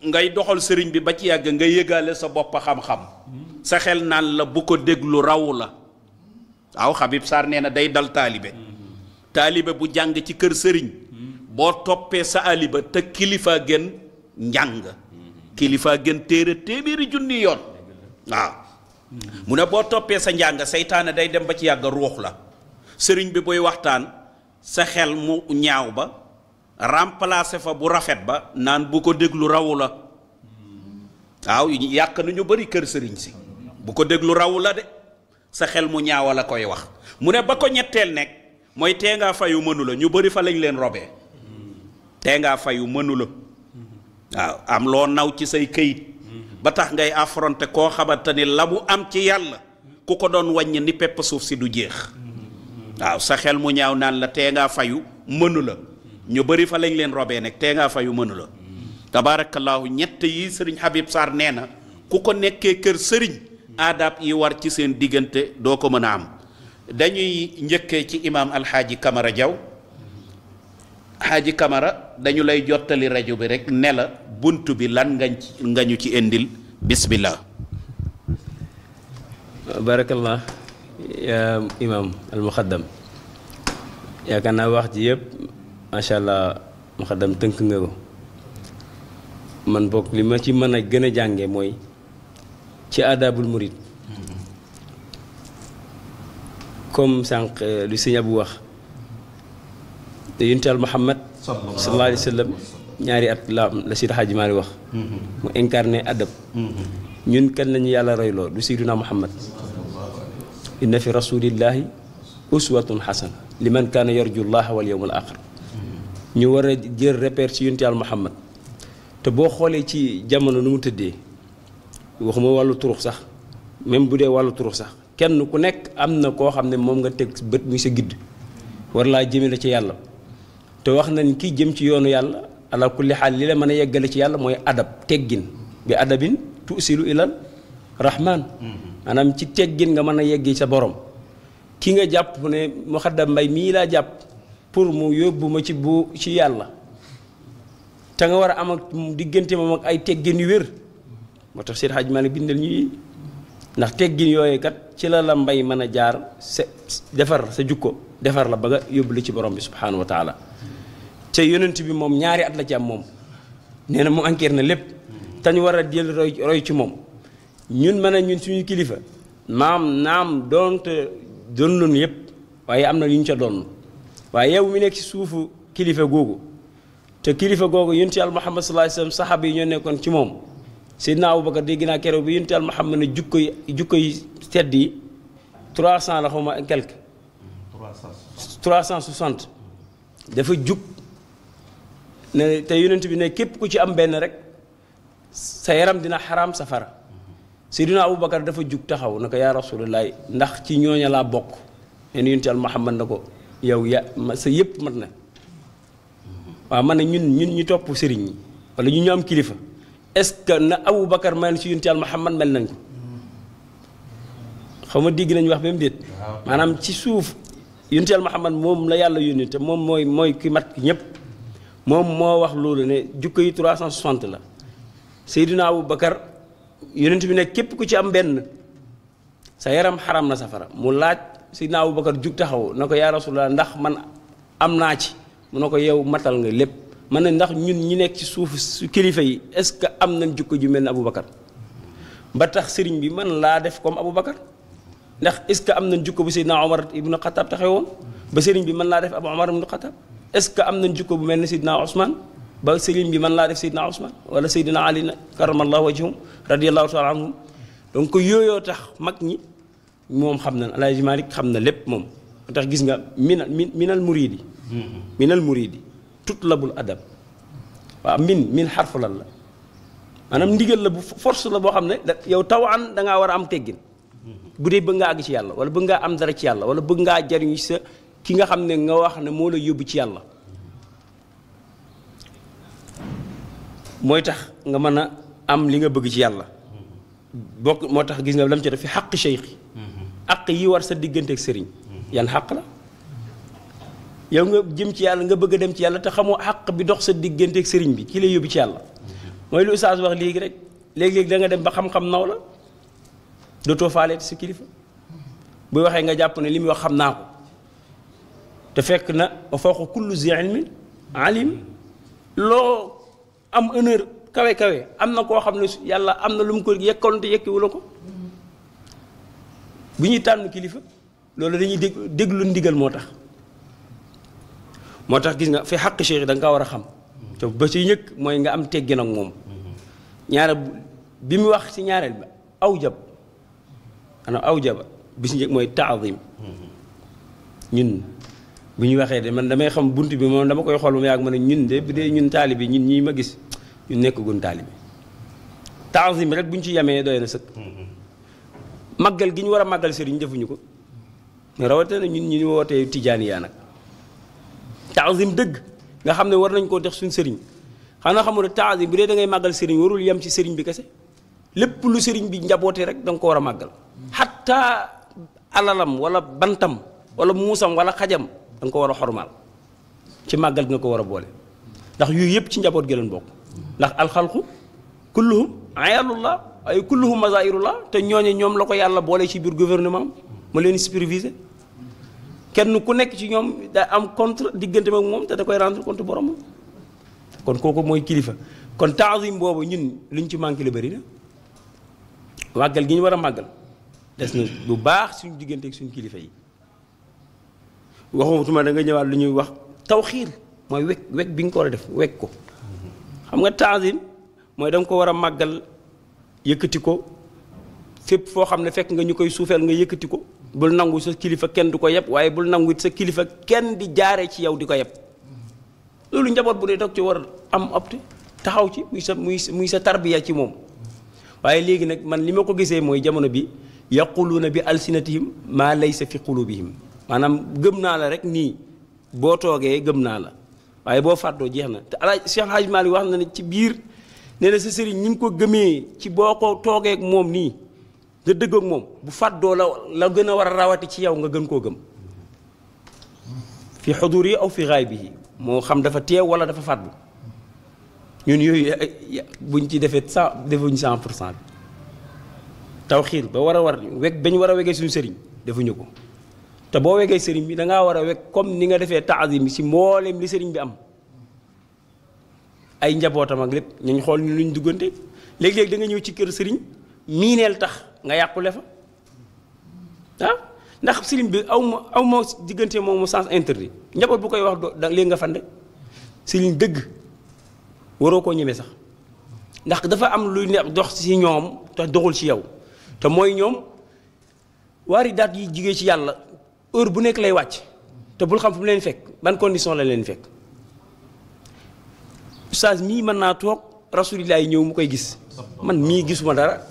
ngay doxal sëriñ bi ba ci yàgg nga yëgaale sa bopp xam-xam sa xel naan la bu ko déglu raw la waaw Habib Sarr nee na day dal taalibe bu jàng ci kër sëriñ boo toppee sa aliba te kilifa gën njàng kilifa gën téeméeri junni yoon waaw mu ne boo toppee sa njàng seytaane day dem ba ci yàgg ruux la sëriñ bi buy waxtaan sa xel mu ñaaw ba remplacer fa bu rafet ba naan bu ko déglu rawu la waaw yàq nañu bari kër sëriñ si bu ko déglu rawu la de sa xel mu ñaaw la koy wax mu ne ba ko ñetteel nekk mooy tee ngaa fayu mënu la ñu bari fa lañ leen robee tee ngaa fayu mënu la waaw am loo naw ci say këyit ba tax ngay affronter koo xamante ni la mu am ci yàlla ku ko doon wàññi ni pepp suuf si du jeex waaw sa xel mu ñaaw naan la tee ngaa fayu mënu la ñu bëri fa lañ leen robee nag tee ngaa fayu mënu la tabaarakallaahu ñett yi sëriñ Habib Sarr nee na ku ko nekkee kër sëriñ aadaab yi war ci seen diggante doo ko mën a am dañuy njëkkee ci imaam alxaaji Kamara Jaw xaaji Kamara dañu lay jottali rajo bi rek ne la bunt bi lan nga ñu ci indil bismillah barakallah yaa imaam al muxaddam yaakaar naa wax ji yëpp macha allah muxaddam tënk nga ko man bokk li ma ci mën a gën a jànge mooy ci aadaabul murid comme sànq lu sëñ Abu wax te yuntal Muhammad sallallahu alayhi wa sallam ñaari at la Seydi Hadji Malick wax mu incarné adab ñun kan lañu yàlla royloo du Seydina Muhammad inna fi rasulillahi uswatun xasana liman kaana yarju llaha wal yawmal axir ñu war a jël repère ci yuntal Muhammad te boo xoolee ci jamono nu mu tëddee waxuma wàllu turux sax même bu dee wàllu turux sax kenn ku nekk am na koo xam ne moom nga teg bët muy sa gidd war laa jëmale ci yàlla te wax nañ kii jëm ci yoonu yàlla ala kulli xaal li la mën a yeggale ci yàlla mooy adab teggin bi adabin tusilu ilal rahman maanaam ci teggin nga mën a yeggi sa borom ki nga jàpp ne Muxaddam Mbay mii laa jàpp pour mu yóbbu ma ci yàlla te nga war a am ak diggante moom ak ay teggin yu wér moo tax Seydi Hadji Malick bindal ñuy ndax teggin yooyu kat ci la mbay mën a jaar defar sa jukko defar la ba nga yóbbu la ci borom bi subhaanahu wa taala te yonent bi moom ñaari at la ci am moom nee na mu enquête na lépp te ñu war a jël roy ci moom ñun mën a ñun suñu kilifa naam doonte doon loonu yëpp waaye am na yu ñu ca doon waaye yow mi nekk ci suufu kilifa googu te kilifa googu yonent Yàlla Muhammad sallallahu alayhi wasallam saxaaba yi ñoo nekkoon ci moom Seydina Abubakar dégg naa keroog bi yonent Yàlla Muhammad ne jukko yi tedd yi 300 la xaw ma quelque 360 dafa jug ne te yonent bi ne képp ku ci am benn rek sa yaram dina xaraam safara Seydina Abubakar dafa jug taxaw na ko yaa Rasulullah ndax ci ñooña laa bokk nen yonent Yàlla Muhammad na ko yow sa yëpp mat na waaw man ne ñun ñu topp sëriñ ñi wala ñu am kilifa est-ce que na Abubakar mel ci yonent Yàlla Muhammad mel nañ ko xaw ma dégg nañu wax ba mu déet maanaam ci suuf yonent Yàlla Muhammad moom la yàlla yónni te moom mooy ki mat ñëpp moom moo wax loolu ne jukko yi 360 la Seydina Abubakar yonent bi ne képp ku ci am benn sa yaram xaram na safara mu laaj Seydina Abubakar jug taxaw na ko yaa Rasulullah ndax man am naa ci mu ne ko yow matal nga lépp man ne ndax ñun ñi nekk ci suuf su kilifa yi est-ce que am nañ jukko ju mel ne Abubakar ba tax sëriñ bi man laa def comme Abubakar ndax est-ce que am nañ jukko bu Seydina Omar ibnu Xataab taxawoon ba sëriñ bi mën laa def Abu Omar ibnu Xataab est-ce que am nañ jukko bu mel ne Seydina Ousmane ba sëriñ bi mën laa def Seydina Ousmane wala Seydina Ali karamallahu wajhahum radiyallahu taala anhum donc yooyoo tax mag ñi moom xam na Alaaji Malick xam na lépp moom moo tax gis nga minal muridi tutlabul adab waaw min xarfu lan la maanaam ndigal la bu force la boo xam ne yow tawaan da ngaa war a am teggin bu dee bëgg ngaa àgg ci yàlla wala bëgg ngaa am dara ci yàlla wala bëgg ngaa jariñu sa ki nga xam ne nga wax ne moo la yóbbu ci yàlla mooy tax nga mën a am li nga bëgg ci yàlla bokk moo tax gis nga lam ci def fi xaq cheikh aq yi war sa diggante ak sëriñ yan xaq la yow nga jëm ci yàlla nga bëgg a dem ci yàlla te xamoo xaq bi dox sa diggante ak sëriñ bi ki lay yóbbu ci yàlla mooy lu Oustaz wax léegi rek léegi-léegi da nga dem ba xam-xam naw la dootoo faaleeti sa kilifa buy waxee nga jàpp ne li muy wax xam naa ko te fekk na fawqa kulli zi ilmin alim loo am honneur kawe am na koo xam ne yàlla am na lu mu ko yekkoon te yekkiwu la ko bu ñuy tànn kilifa loolu dañuy déglu ndigal moo tax gis nga fi xàq cheikh da nga kaa war a xam te ba ci ñëkk mooy nga am teggin ak moom ñaare bi mu wax ci ñaareel ba aw jaba bi ci njëkk mooy taadim ñun bu ñu waxee de man damay xam bunt bi moom dama koy xool mu yàgg ma ne ñun de bu dee ñun taalibe ñun ñii ma gis ñun nekk gun taalibe taadim rek bu ñu ci yemee doy na sëkk màggal gi ñu war a màggal sëriñ defuñu ko rawatina ñun ñu wootee tijaaniyaa nag taazim dëgg nga xam ne war nañ koo def suñ sëriñ xanaa xamul ne taazim bu dee da ngay màggal sëriñ warul yem ci sëriñ bi kese lépp lu sëriñ bi njabootee rek da nga ko war a màggal xatta alalam wala bantam wala muusam wala xajam da nga ko war a xormaal ci màggal nga ko war a boole ndax yooyu yëpp ci njaboot gi leen bokk ndax alxalqu kulluhum ayalullah ay kulluhum mazairullah te ñooñe ñoom la ko yàlla boole ci biir gouvernement ma leen superviser kenn ku nekk ci ñoom da am contre diggante ak moom te da koy rendre compte borom kon kooku mooy kilifa kon taazim boobu ñun luñ ci manqué la bëri na màggal gi ñu war a màggal des na bu baax suñu diggante ak suñu kilifa yi waxutuma da nga ñëwaat lu ñuy wax tawxiir mooy wekk bi nga ko war a def wekk ko xam nga taazim mooy da nga ko war a màggal yëkkati ko fépp foo xam ne fekk nga ñu koy suufeel nga yëkkati ko bul nangu sa kilifa kenn du ko yeb waaye bul nangu sa kilifa kenn di jaare ci yow di ko yeb loolu njaboot bu dee dog ci war am opte taxaw ci muy sa tarbiya ci moom waaye léegi nag man li ma ko gisee mooy jamono bi yaquluuna bi alsinatihim maa laysa fi qulubihim maanaam gëm naa la rek nii boo toogee gëm naa la waaye boo fàttoo jeex na te alaaj Cheikh Hadj Malick wax na ne ci biir nee na sa sëriñ ñi ngi ko gëmee ci boo ko toogee ak moom nii nga dëgg ak moom bu fàddoo la gën a war a rawati ci yow nga gën koo gëm fi xuduri aw fi xaybihi moo xam dafa teew wala dafa fàddu ñun yooyu buñ ci defee defuñ 100% bi tawxiir ba war a weg bañ war a wegee suñu sëriñ defuñu ko te boo wegee sëriñ bi da ngaa war a weg comme ni nga defee taazim bi si mbooleem li sëriñ bi am ay njabootam ak lépp ñu xool ni luñ duggante léegi-léegi da nga ñëw ci kër sëriñ miineel tax nga yàqule fa ndax sëriñ bi aw ma diggante moom mu sens interdit njaboot bu koy wax da léegi nga fande sëriñ dëgg waroo koo ñemee sax ndax dafa am luy ne dox ci ñoom te doxul ci yow te mooy ñoom waari daat yi jigee ci yàlla heure bu nekk lay wàcc te bul xam fu mu leen fekk ban condition la leen fekk ustaas mii mën naa toog rasulillah yi ñëw mu koy gis man mii gisuma dara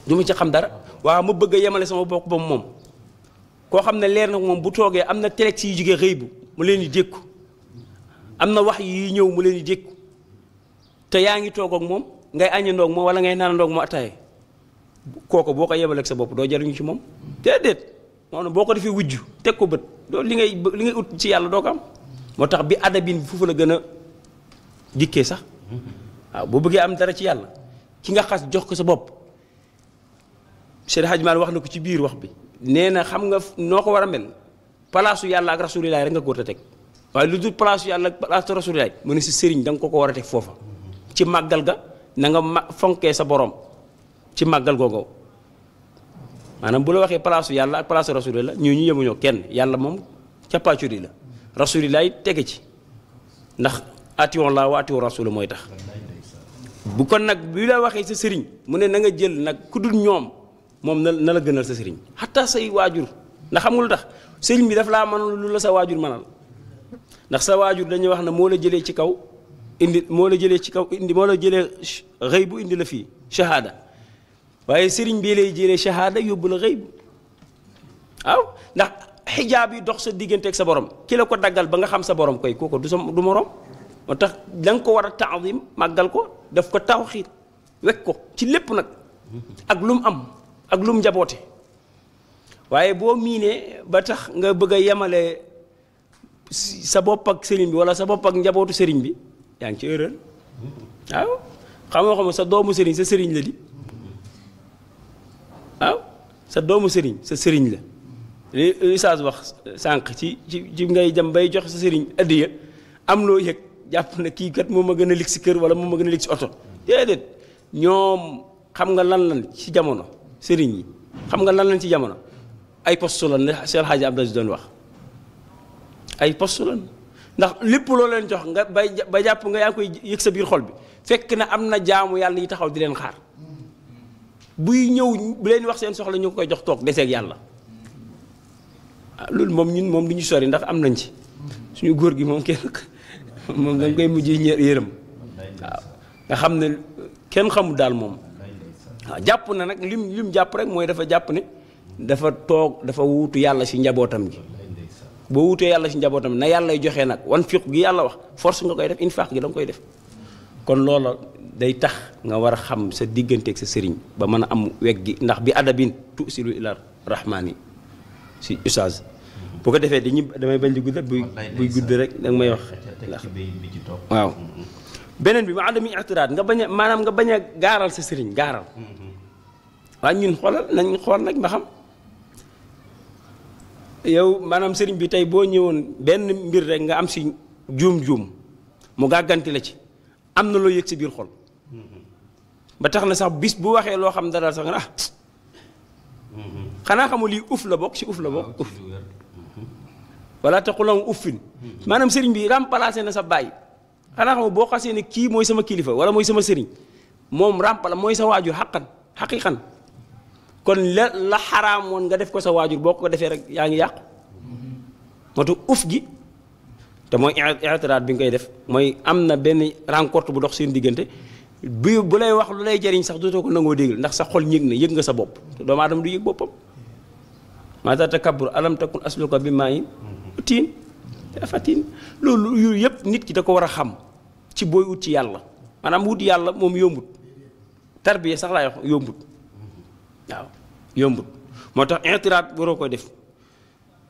du ma ci xam dara waaw ma bëgg a yemale sama bokk ba moom koo xam ne leer na moom bu toogee am na telex yi jógee xëy bu mu leen di dékku am na wax yi ñëw mu leen di dékku te yaa ngi toog ak moom ngay añandoo ak moom wala ngay naanandoo ak moom ataaya kooku boo ko yemale ak sa bopp doo jariñu ci moom déedéet noonu boo ko defee wujj teg ko bët doo li ngay ut ci yàlla doo ko am moo tax bi adabin foofu la gën a dikkee sax waaw boo bëggee am dara ci yàlla ki nga xas jox ko sa bopp Cheikh Hadj Mal wax na ko ci biir wax bi nee na xam nga noo ko war a mel palaasu yàlla ak rasulilaay rek nga ko war a teg waaye lu dul palaasu yàlla ak palaasu rasulilaay mu ne si sëriñ da nga ko war a teg foofa ci màggal ga na nga fonkee sa borom ci màggal googu maanaam bu la waxee palaasu yàlla ak palaasu rasulilaay ñooñu yemuñoo kenn yàlla moom cappaacuri la rasulilaay tege ci ndax atiyon laa wa atiyon rasul mooy tax bu kon nag bi la waxee sa sëriñ mu ne na nga jël nag ku dul ñoom moom na la gënal sa sëriñ xataa say waajur ndax xam nga lu tax sëriñ bi daf laa mënal lu la sa waajur mënal ndax sa waajur dañuy wax ne moo la jëlee ci kaw indi moo la jëlee ci kaw indi moo la jëlee xëy bu indi la fii shahada waaye sëriñ bi lay jëlee shahada yóbbu la xëy bu waaw ndax xijaab yi dox sa diggante ak sa borom ki la ko daggal ba nga xam sa borom koy kooku du morom moo tax da nga ko war a taadim màggal ko daf ko tawxiir wekk ko ci lépp nag ak lu mu am ak lu mu njaboote waaye boo miinee ba tax nga bëgg a yemale sa bopp ak sëriñ bi wala sa bopp ak njabootu sëriñ bi yaa ngi ci erreur waaw xam sa doomu sëriñ sa sëriñ la di waaw sa doomu sëriñ sa sëriñ la li Isaas wax sànq ci ngay jëm bay jox sa sëriñ addiya am loo yëg jàpp na kii kat moom a gën a lig si kër wala moom a gën a lig si oto déedéet ñoom xam nga lan ci jamono sëriñ yi xam nga lan ci jamono ay poste lan ne Cheikh Hadji Abdou Aziz doon wax ay poste lan ndax lépp loo leen jox nga ba jàpp nga yaa ngi koy yëg sa biir xol bi fekk na am na jaamu yàlla yi taxaw di leen xaar buy ñëw bu leen wax seen soxla ñu koy jox toog deseeg yàlla loolu moom ñun moom du ñu sori ndax am nañ ci suñu góor gi moom kenn moom dañ koy mujj yërëm waaw nga xam ne kenn xamul daal moom waaw jàpp na nag lim jàpp rek mooy dafa jàpp ne dafa toog dafa wuutu yàlla si njabootam gi boo wutee yàlla ci njabootam na yàlla joxe nag wan fiq gi yàlla wax force nga koy def infaq gi da nga koy def kon loola day tax nga war a xam sa digganteeg sa sëriñ ba mën a am weg gi ndax bi adabin tusilu ila rahmaani si ustaaz bu ko defee damay bañ di guddal buy gudd rek danga may wax waaw beneen bi ma adami i'tiraad nga bañ a maanaam nga bañ a gaaral sa sëriñ gaaral waaye ñun xoolal nañ xool nag ba xam yow maanaam sëriñ bi tey boo ñëwoon benn mbir rek nga am si juum-juum mu gàgganti la ci am na loo yëg si biir xol ba tax na sax bis bu waxee loo xam dara sax nga xanaa xamul lii uf la bokk si uf la bokk uf wala taxul la uffin maanaam sëriñ bi remplacé na sa baay xanaa xamul boo xasee ne kii mooy sama kilifa wala mooy sama sëriñ moom mooy sa waajur xaqiqan kon la xaraam woon nga def ko sa waajur boo ko defee rek yaa ngi yàqu moo tax uf gi te mooy i'tiraad bi nga koy def mooy am na benn rencontre bu dox seen diggante bu lay wax lu lay jariñ sax dootoo ko nangoo dégg ndax sa xol yëg nga sa bopp te doomu aadama du yëg boppam maata takabbur alam takun asluka bi maa in tiin fatin loolu yooyu yëpp nit ki da ko war a xam ci booy ut ci yàlla maanaam wut yàlla moom yombut tarbiya sax laay wax yombut waaw yombut moo tax i'tiraad waroo koy def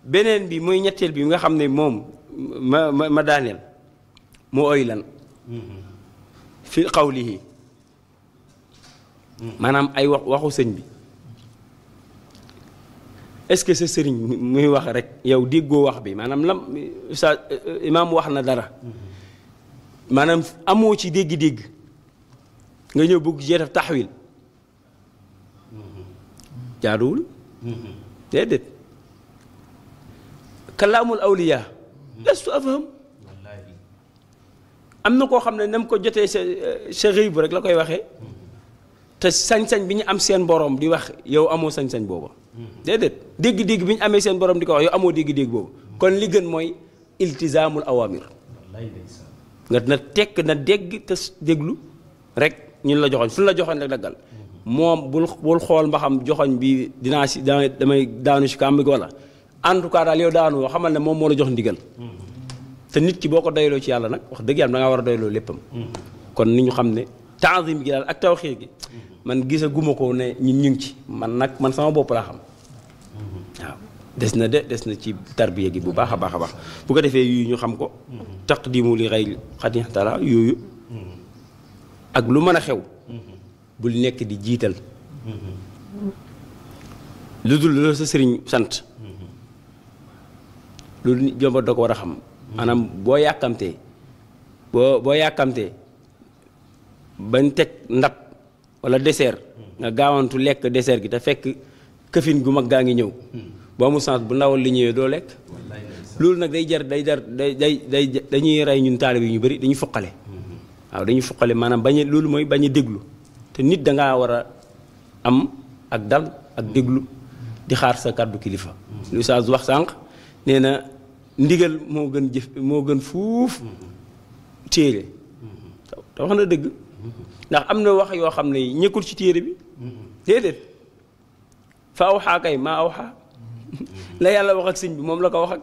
beneen bi mooy ñetteel bi nga xam ne moom ma daaneel moo oy lan fi qawlihi maanaam ay waxu sëñ bi est-ce que sa sëriñ muy wax rek yow déggoo wax bi maanaam lam sa imaam wax na dara maanaam amoo ci dégg-dégg nga ñëw bëgg cee def taxwil jaaduwul déedéet kalaamul awliya lastu afham am na koo xam ne nam ko jotee sa rëy bu rek la koy waxee te sañ-sañ bi ñu am seen borom di wax yow amoo sañ-sañ booba déedéet dégg-dégg bi ñu amee seen borom di ko wax yow amoo dégg-dégg boobu kon li gën mooy iltizaamul awamir nga na tekk na dégg te déglu rek ñun la joxoñ fu la joxoñ rek daggal moom bul xool mba xam joxoñ bi dinaa si damay daanu si kàmb gi wala en tout cas daal yow daanu xamal ne moom moo la jox ndigal te nit ki boo ko doyloo ci yàlla nag wax dëgg yàlla da ngaa war a doyloo léppam kon ni ñu xam ne taazim gi daal ak tawxiir gi man gisa guma ko ne ñun ñu ngi ci man sama bopp laa xam waaw des na ci tarbiya gi bu baax a baax a baax bu ko defee yuyu ñu xam ko taqdimu li xayri xadi taala yooyu ak lu mën a xew bul nekk di jiital lu dul la sa sëriñ sant loolu nit jomba da ko war a xam maanaam boo yàkkamtee bañ teg ndab wala dessert nga gaawantu lekk dessert gi te fekk këfin gu mag gaa ngi ñëw boo amul sens bu ndawal li ñëwee doo lekk loolu nag dañuy rey ñun taalib yi ñu bëri dañuy foqale waaw dañuy foqale maanaam loolu mooy bañ a déglu te nit dangaa war a am ak dal ak déglu di xaar sa kàddu kilifa lu saa wax sànq nee na ndigal moo gën fuuf téere te wax na dëgg ndax am na wax yoo xam ne ñëkkul ci téere bi déedéet fa awxaa kay maa awxaa la yàlla wax ak sëñ bi moom la ko wax ak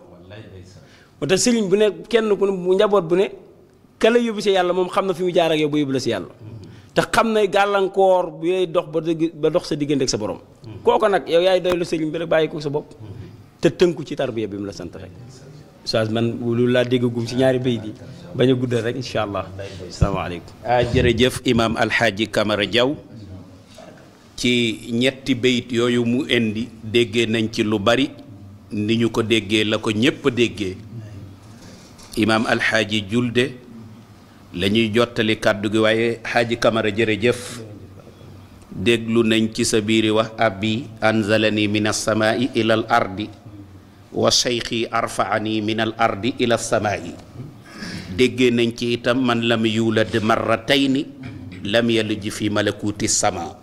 moo tax sëriñ bu ne kenn ku ne bu njaboot bu ne ka la yóbbu si yàlla moom xam na fi mu jaar ak yow ba yóbbu la si yàlla te xam na gàllankoor bu lay dox ba dox sa diggante ak sa borom kooku nag yow yaay doylu sëriñ bi rek bàyyi ko sa bopp te tënku ci tarbiya bi mu la sant rek ustaas man loolu laa déggagum ci ñaari bayit yi bañ a guddal rek incha allah asalaamaaleykum jërëjëf imaam alxaaji Camara Diaw ci ñetti bayit yooyu mu indi déggee nañ ci lu bari ni ñu ko déggee la ko ñépp déggee imaam alxaaji Julde la ñuy jottali kàddu gi waaye xaaji Camara jërëjëf déglu nañ ci sa biiri wax abbi anzalani min alsamaai ila al ardi wa cheikhi arfaani min al ardi ila alsamaai déggee nañ ci itam man lam yulad marratayni lam yalij fi malakuti sama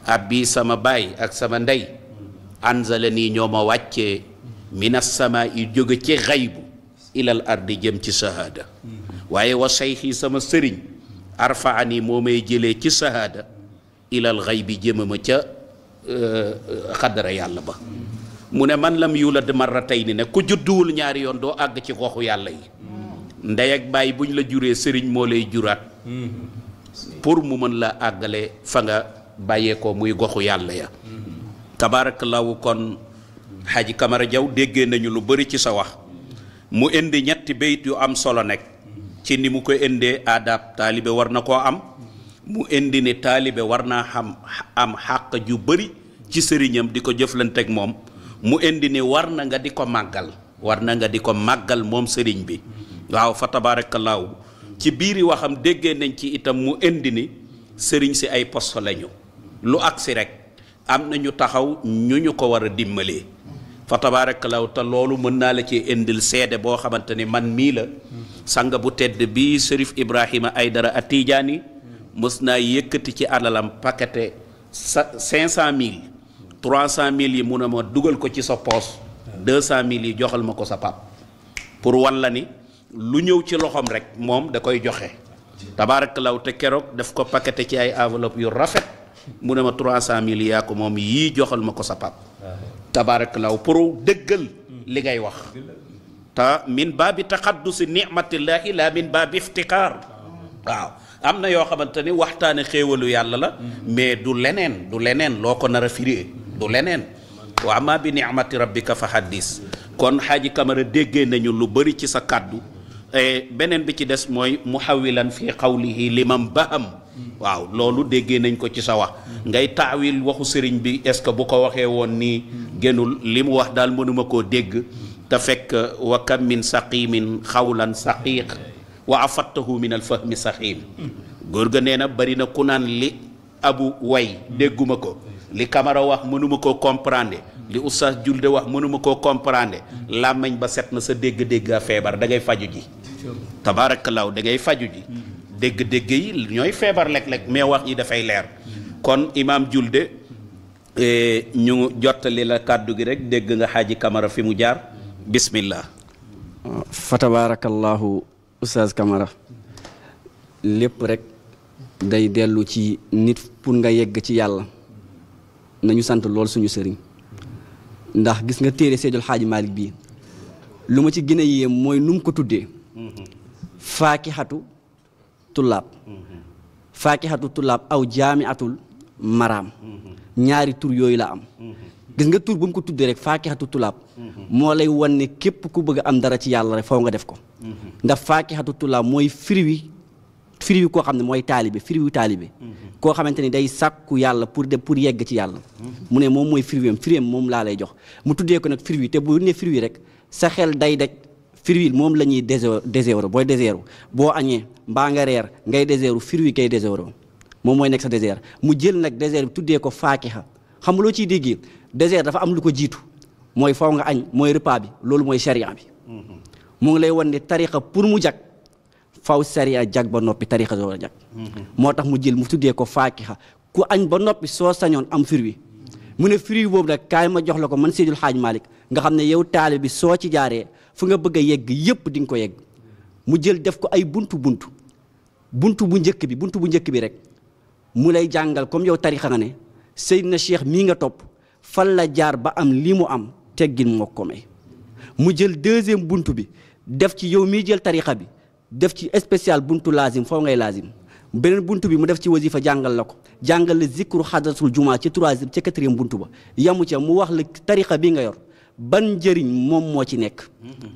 abbi sama baay ak sama ndey anzalani ñoo ma wàccee min alsamaai jóge ci xaybu ila al ardi jëm ci shahada waaye wa cheikhi sama sëriñ arfaani moo may jëlee ci shahada ilal xay bi jëmama ca xadara yàlla ba mu ne man lam yulad marratayni ne ku judduwul ñaari yoon doo àgg ci goxu yàlla yi ndey ak baay buñ la juree sëriñ moo lay juraat pour mu mën la àggale fa nga bàyyeekoo muy goxu yàlla ya tabaarakallaahu kon Xaaji Kamara Jaw déggee nañu lu bari ci sa wax mu indi ñetti bayit yu am solo nekk ci ni mu ko indee adab taalibe war na koo am mu indi ne taalibe war naa am xàq ju bari ci sëriñam di ko jëflanteeg moom mu indi ne war na nga di ko màggal moom sëriñ bi waaw fa tabaarakallaahu ci biiri waxam déggee nañ ci itam mu indi ni sëriñ si ay poste lañu lu agsi rek am na ñu taxaw ñu ko war a dimbalee fa tabaarakallaahu te loolu mën naa la ci indil seede boo xamante ne man mii la sanga bu tedd bii Sërif Ibrahima Aydara Atijaani mës naa yëkkati ci alalam paquete 500,000 300,000 yi mun a ma dugal ko ci sa poos 200,000 yi joxal ma ko sa pap pour wan la ni lu ñëw ci loxoom rek moom da koy joxe tabaarakallaahu te keroog daf ko paquete ci ay enveloppe yu rafet mu ne ma 300,000 yaa ko moom yii joxal ma ko sa pap tabaarakallaahu pour dëggal li ngay wax te min baabi taxaddusi nicmatillahi la min baabi iftikaar waaw am na yoo xamante ni waxtaane xéewalu yàlla la mais du leneen loo ko nar a firee du leneen wa amma bi nicmati rabbika fa haddis kon Xaaji Kamara déggee nañu lu bari ci sa kàddu beneen bi ci des mooy muhawilan fi qawlihi liman baham waaw loolu déggee nañ ko ci sa wax ngay taawil waxu sëriñ bi est-ce que bu ko waxee woon nii gënul li mu wax daal mënuma koo dégg te fekk wa kam min saqimin xawlan saqiq wa afattahu min al fahmi saxiim góor ga nee na bari na ku naan li abu way dégguma ko li Kamara wax mënuma koo comprendre li oustaz Julde wax mënuma koo comprendre làmmiñ ba set na sa dégg-dégg a feebar da ngay faju ji tabaarakallaahu da ngay faju ji dégg-dégg yi ñooy feebar lekk-lekk mais wax yi dafay leer kon imaam Julde ñu jottali la kàddu gi rek dégg nga Xaaji Kamara fi mu jaar bismillah fa tabaarakallaahu oustaz Kamara lépp rek day dellu ci nit pour nga yegg ci yàlla nañu sant lool suñu sëriñ ndax gis nga téere Seydil Xaaji Malick bii lu ma ci gën a yéem mooy nu mu ko tuddee faakihatu tullaab aw jaamiatul maraam ñaari tur yooyu la am gis nga tur bu mu ko tuddee rek faakihatu tullaab moo lay wan ne képp ku bëgg a am dara ci yàlla rek faw nga def ko ndax faakihatu tullaab mooy firi wi koo xam ne mooy taalibe firi wi taalibe koo xamante ni day sàkku yàlla pour yegg ci yàlla mu ne moom mooy firiwam moom laa lay jox mu tuddee ko nag firi wi te bu ne firi wi rek sa xel day daj firi wi moom la ñuy désert booy désert boo añee mbaa nga reer ngay désert firi wi kay désert moom mooy nekk sa désert mu jël nag désert bi tuddee ko faakiha xam nga loo ciy déggee désert dafa am lu ko jiitu mooy faw nga añ mooy repas bi loolu mooy sharia bi mu ngi lay wan ne tariqa pour mu jag faw sharia jag ba noppi tariqa door a jag moo tax mu jël mu tuddee ko faakiha ku añ ba noppi soo sañoon am firi wi mu ne firi wi boobu nag kaay ma jox la ko man Seydil Xaaj Malick nga xam ne yow taalibe bi soo ci jaaree fu nga bëgg a yegg yépp di nga ko yegg mu jël def ko ay buntu bu njëkk bi rek mu lay jàngal comme yow tarixa nga ne Seydina Cheikh mii nga topp fan la jaar ba am li mu am teggin moo ko may mu jël deuxième buntu bi def ci yow mii jël tarixa bi def ci spécial buntu laazim foo ngay laazim beneen buntu bi mu def ci wasifa jàngal la ko jàngal la zikru xadratul jumaa ci troisième ci quatrième buntu ba yamu ca mu wax la tarixa bi nga yor ban njëriñ moom moo ci nekk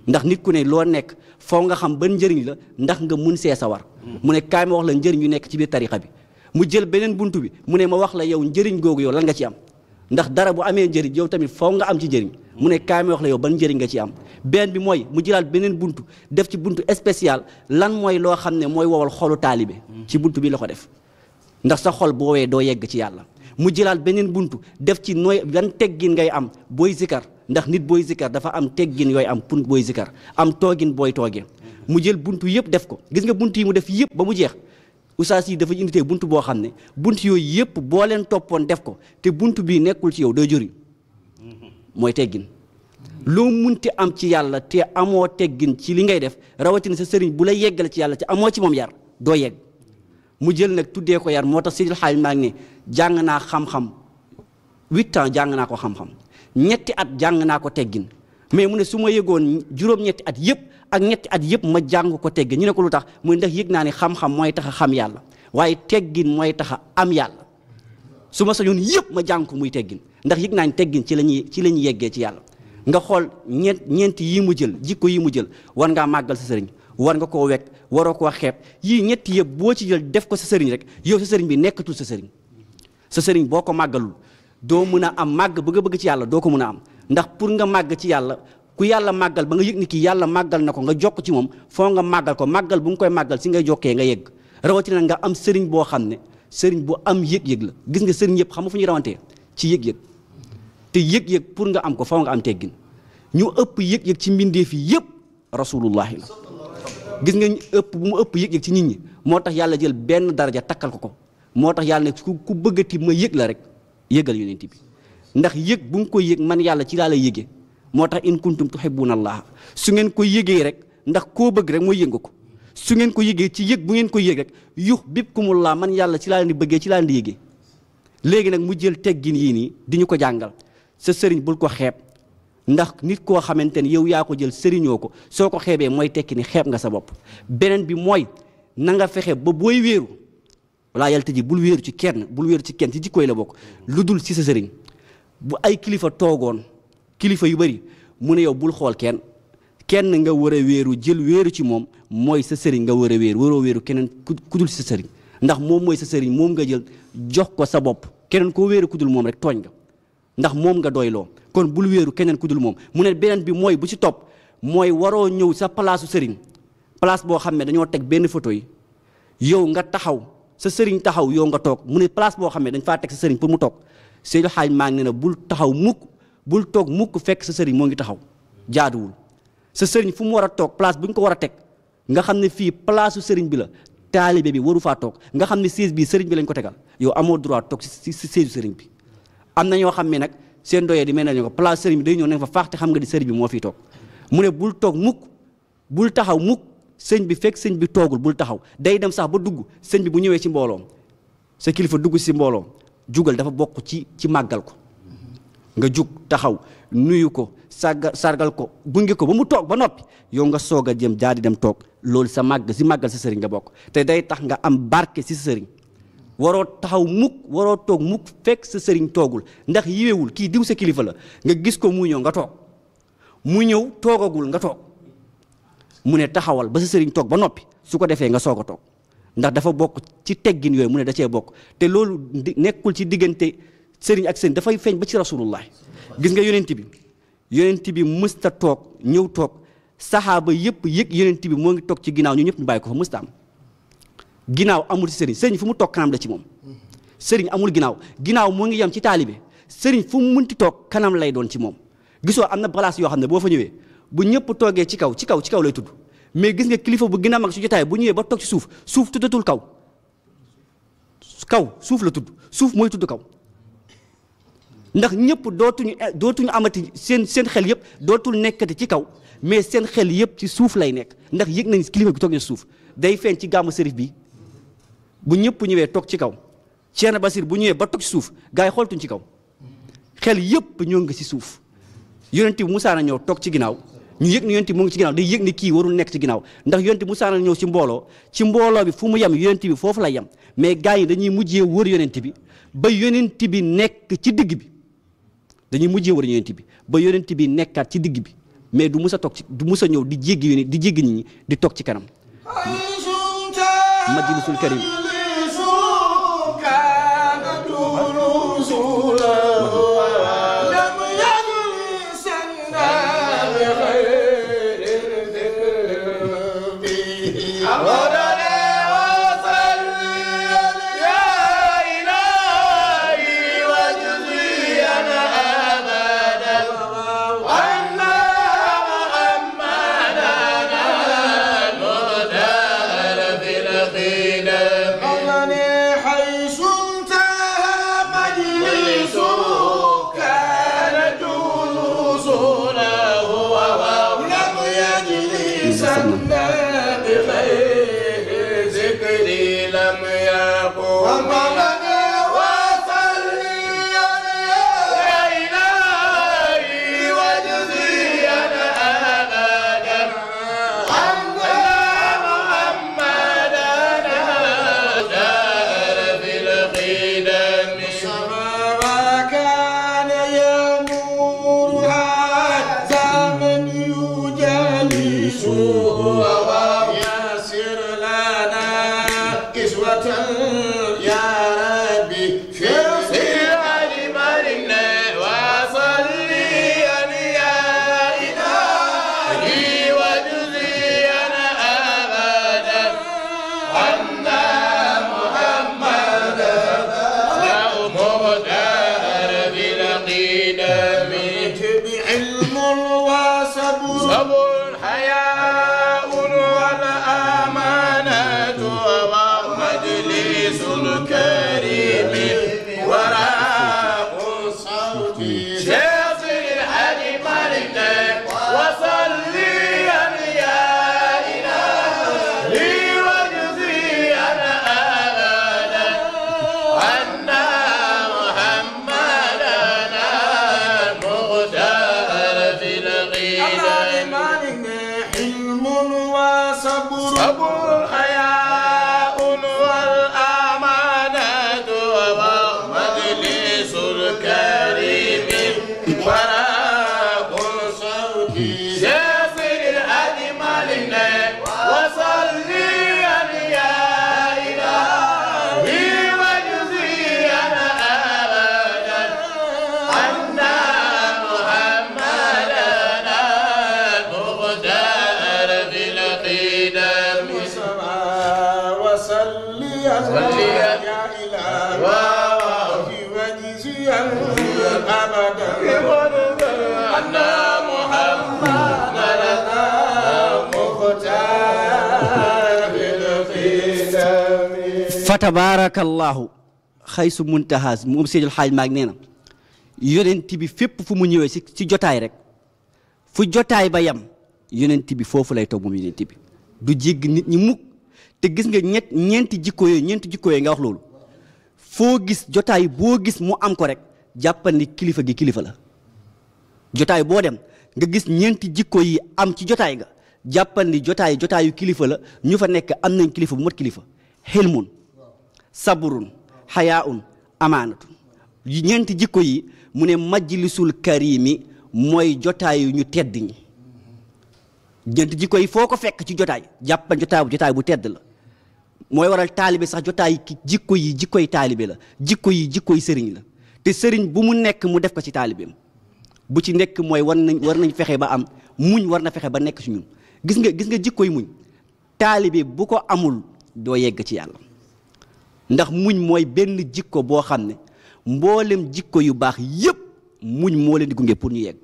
ndax nit ku ne loo nekk foo nga xam ban njëriñ la ndax nga mun see sawar mu ne kaay ma wax la njëriñ yu nekk ci biir tarixa bi mu jël beneen buntu bi mu ne ma wax la yow njëriñ googu yow lan nga ci am ndax dara bu amee njëriñ yow tamit foo nga am ci njëriñ mu ne kaay ma wax la yow ban njëriñ nga ci am benn bi mooy mu jëlaat beneen buntu def ci buntu spécial lan mooy loo xam ne mooy wowal xolu taalibe ci buntu bi la ko def ndax sa xol bu woowee doo yegg ci yàlla mu jëlaat beneen buntu def ci nooy yan teggin ngay am booy zikar ndax nit booy zikar dafa am teggin yooyu am pour booy zikar am toogin booy toogee mu jël buntu yëpp def ko gis nga buntu yi mu def yëpp ba mu jeex oustaz yi dafa indi buntu boo xam ne buntu yooyu yëpp boo leen toppoon def ko te buntu bii nekkul ci yow doo jëriñ mooy teggin loo munti am ci yàlla te amoo teggin ci li ngay def rawatina sa sëriñ bu la yeggale ci yàlla te amoo ci moom yar doo yegg mu jël nag tuddee ko yar moo tax Seydil Xaaj maa ngi ne jàng naa xam-xam 8 ans jàng naa ko xam-xam ñetti at jàng naa ko teggin mais mu ne su ma yëgoon juróom-ñetti at yëpp ak ñetti at yëpp ma jàng ko teggin ñu ne ko lu tax muy ndax yëg naa ni xam-xam mooy tax a xam yàlla waaye teggin mooy tax a am yàlla su ma sañoon yëpp ma jàng ko muy teggin ndax yëg naa ni teggin ci la ñuy yeggee ci yàlla nga xool ñeenti yii mu jël jikko yi mu jël war ngaa màggal sa sëriñ war nga koo wekk waroo koo xeeb yii ñetti yëpp boo ci jël def ko sa sëriñ rek yow sa sëriñ bi nekkatul sa sëriñ boo ko màggalul doo mën a am màgg bëgg ci yàlla doo ko mën a am ndax pour nga màgg ci yàlla ku yàlla màggal ba nga yëg ni kii yàlla màggal na ko nga jokk ci moom foo nga màggal ko màggal bu nga koy màggal si ngay jokkee nga yegg rawatina nga am sëriñ boo xam ne sëriñ bu am yëg-yëg la gis nga sëriñ yëpp xam nga fu ñuy rawantee ci yëg-yëg te yëg-yëg pour nga am ko foo nga am teggin ñu ëpp yëg-yëg ci mbindeef yi yëpp rasulullahi la gis nga ëpp bu mu ëpp yëg-yëg ci nit ñi moo tax yàlla jël benn daraja takkal ko moo tax yàlla ne ku bëggati ma yëg la rek yëgal yonent bi ndax yëg bu nga koy yëg man yàlla ci laa lay yëgee moo tax in kuntum tuhibbuna allah su ngeen ko yëgee rek ndax koo bëgg rek mooy yëg nga ko su ngeen ko yëgee ci yëg bu ngeen ko yëg rek yuhbibkumullah man yàlla ci laa leen di bëggee ci laa leen di yëgee léegi nag mu jël teggin yii nii di ñu ko jàngal sa sëriñ bul ko xeeb ndax nit koo xamante ni yow yaa ko jël sëriñoo ko soo ko xeebee mooy tekki ni xeeb nga sa bopp beneen bi mooy na nga fexe ba booy wéeru walaa yàlla tëji bul wéeru ci kenn ci jikkooy la bokk lu dul ci sa sëriñ bu ay kilifa toogoon kilifa yu bari mu ne yow bul xool kenn nga war a wéeru jël wéeru ci moom mooy sa sëriñ nga war a wéeru waroo wéeru keneen ku dul sa sëriñ ndax moom mooy sa sëriñ moom nga jël jox ko sa bopp keneen koo wéeru ku dul moom rek tooñ nga ndax moom nga doyloo kon bul wéeru keneen ku dul moom mu ne beneen bi mooy bu ci topp mooy waroo ñëw sa palaasu sëriñ place boo xam ne dañoo teg benn photo yi yow nga taxaw sa sëriñ taxaw yow nga toog mu ne place boo xam ne dañ faa teg sa sëriñ pour mu toog Seydou Xaaj maa ngi ne na bul taxaw mukk bul toog mukk fekk sa sëriñ moo ngi taxaw jaaduwul sa sëriñ fu mu war a toog place bu ñu ko war a teg nga xam ne fii palaasu sëriñ bi la taalibe bi waru faa toog nga xam ne siège bii sëriñ bi lañ ko tegal yow amoo droit toog si siège sëriñ bi am na ñoo xam ne nag seen doyee di mel ne ko place sëriñ bi day ñëw ne fa faaxte xam nga di sëriñ bi moo fiy toog mu ne bul toog mukk bul taxaw mukk sëñ bi fekk sëñ bi toogul bul taxaw day dem sax ba dugg sëñ bi bu ñëwee ci mbooloom sa kilifa dugg si mbooloom jugal dafa bokk ci màggal ko nga jug taxaw nuyu ko sargal ko gunge ko ba mu toog ba noppi yow nga soog a jëm jaar di dem toog loolu sa màggal sa sëriñ nga bokk te day tax nga am barke si sa sëriñ waroo taxaw mukk waroo toog mukk fekk sa sëriñ toogul ndax yiwewul kii diw sa kilifa la nga gis ko mu ñëw nga toog mu ñëw toogagul nga toog mu ne taxawal ba sa sëriñ toog ba noppi su ko defee nga soog a toog ndax dafa bokk ci teggin yooyu mu ne da cee bokk te loolu nekkul ci diggante sëriñ ak sëriñ dafay feeñ ba ci rasulullah gis nga yonent bi mësta toog ñëw toog saxaaba yëpp yëg yonent bi moo ngi toog ci ginnaaw ñu ñëpp ñu bàyyi ko fa mësta am ginnaaw amul ci sëriñ fu mu toog kanam la ci moom sëriñ amul ginnaaw moo ngi yem ci taalibe sëriñ fu mu munti toog kanam lay doon ci moom gisoo am na place yoo xam ne boo fa ñëwee bu ñëpp toogee ci kaw lay tudd mais gis nga kilifa bu gën a mag su jotaay bu ñëwee ba toog ci suuf tuddatul kaw suuf la tudd suuf mooy tudd kaw ndax ñëpp dootuñu amati seen xel yëpp dootul nekkati ci kaw mais seen xel yëpp ci suuf lay nekk ndax yëg nañ kilifa bi toog na suuf day feeñ ci gàmmu sërif bi bu ñëpp ñëwee toog ci kaw Cheikh Basir bu ñëwee ba toog ci suuf gars yi xooltuñ ci kaw xel yëpp ñoo ngi ci suuf yonent bi Musaa na ñëw toog ci ginnaaw ñu yëg ni yonent bi mu ngi ci ginnaaw day yëg ni kii warul nekk ci ginnaaw ndax yonent bi Musaa na ñëw ci mbooloo bi fu mu yem yonent bi foofu lay yem mais gars yi dañuy mujjee wër yonent bi ba yonent bi nekk ci digg bi dañuy mujjee wër yonent bi ba yonent bi nekkaat ci digg bi mais du mus a toog du mus a ñëw di jéggi nit ñi di toog ci kanam majlisul karim يا ربي في صيام مرنا وصلي يا إلهي وجزينا أبدا عنا محمدا ومختار بالقدم علم وصبر حياء والأمانة ومجلس الكريم وراء صوتي شيخ الحاج مالك وصلي يا إلهي وجزينا أبدا عنا محمدا المختار في القدم علم وصبر حياء والأمانة ومجلس الكريم وراء صوتي شيخ الأجمل وصلي يا إلهي وجزينا أبدا عنا محمدا المختار في القدم وصلي يا إلهي وجزينا أبدا عنا محمدا المختار في القدم fa tabarakallahu xaysu muntahaas moom Seydil Xaaj Maalik nee na yonent bi fépp fu mu ñëwee ci jotaay rek fu jotaay ba yam yonent bi foofu lay toog moom yonent bi du jégg nit ñi mukk te gis nga ñeenti jikko yooyu nga wax loolu foo gis jotaay boo gis mu am ko rek jàppal ni kilifa gi kilifa la jotaay boo dem nga gis ñeenti jikko yi am ci jotaay nga jàppal ni jotaayu kilifa la ñu fa nekk am nañ kilifa bu mat kilifa xilmun saburun xayaun amaanatun ñeenti jikko yi mu ne majlisul karimi mooy jotaayu ñu tedd ñi ñeenti jikko yi foo ko fekk ci jotaay jàppal jotaay bu tedd la mooy waral taalibe sax jotaay jikkoy taalibe la jikkoy sëriñ la te sëriñ bu mu nekk mu def ko ci taalibeem bu ci nekk mooy war nañ fexe ba am muñ war na fexe ba nekk ci ñun gis nga jikkoy muñ taalibe bu ko amul doo yegg ci yàlla ndax muñ mooy benn jikko boo xam ne mboolem jikko yu baax yépp muñ moo leen di gunge pour ñu yegg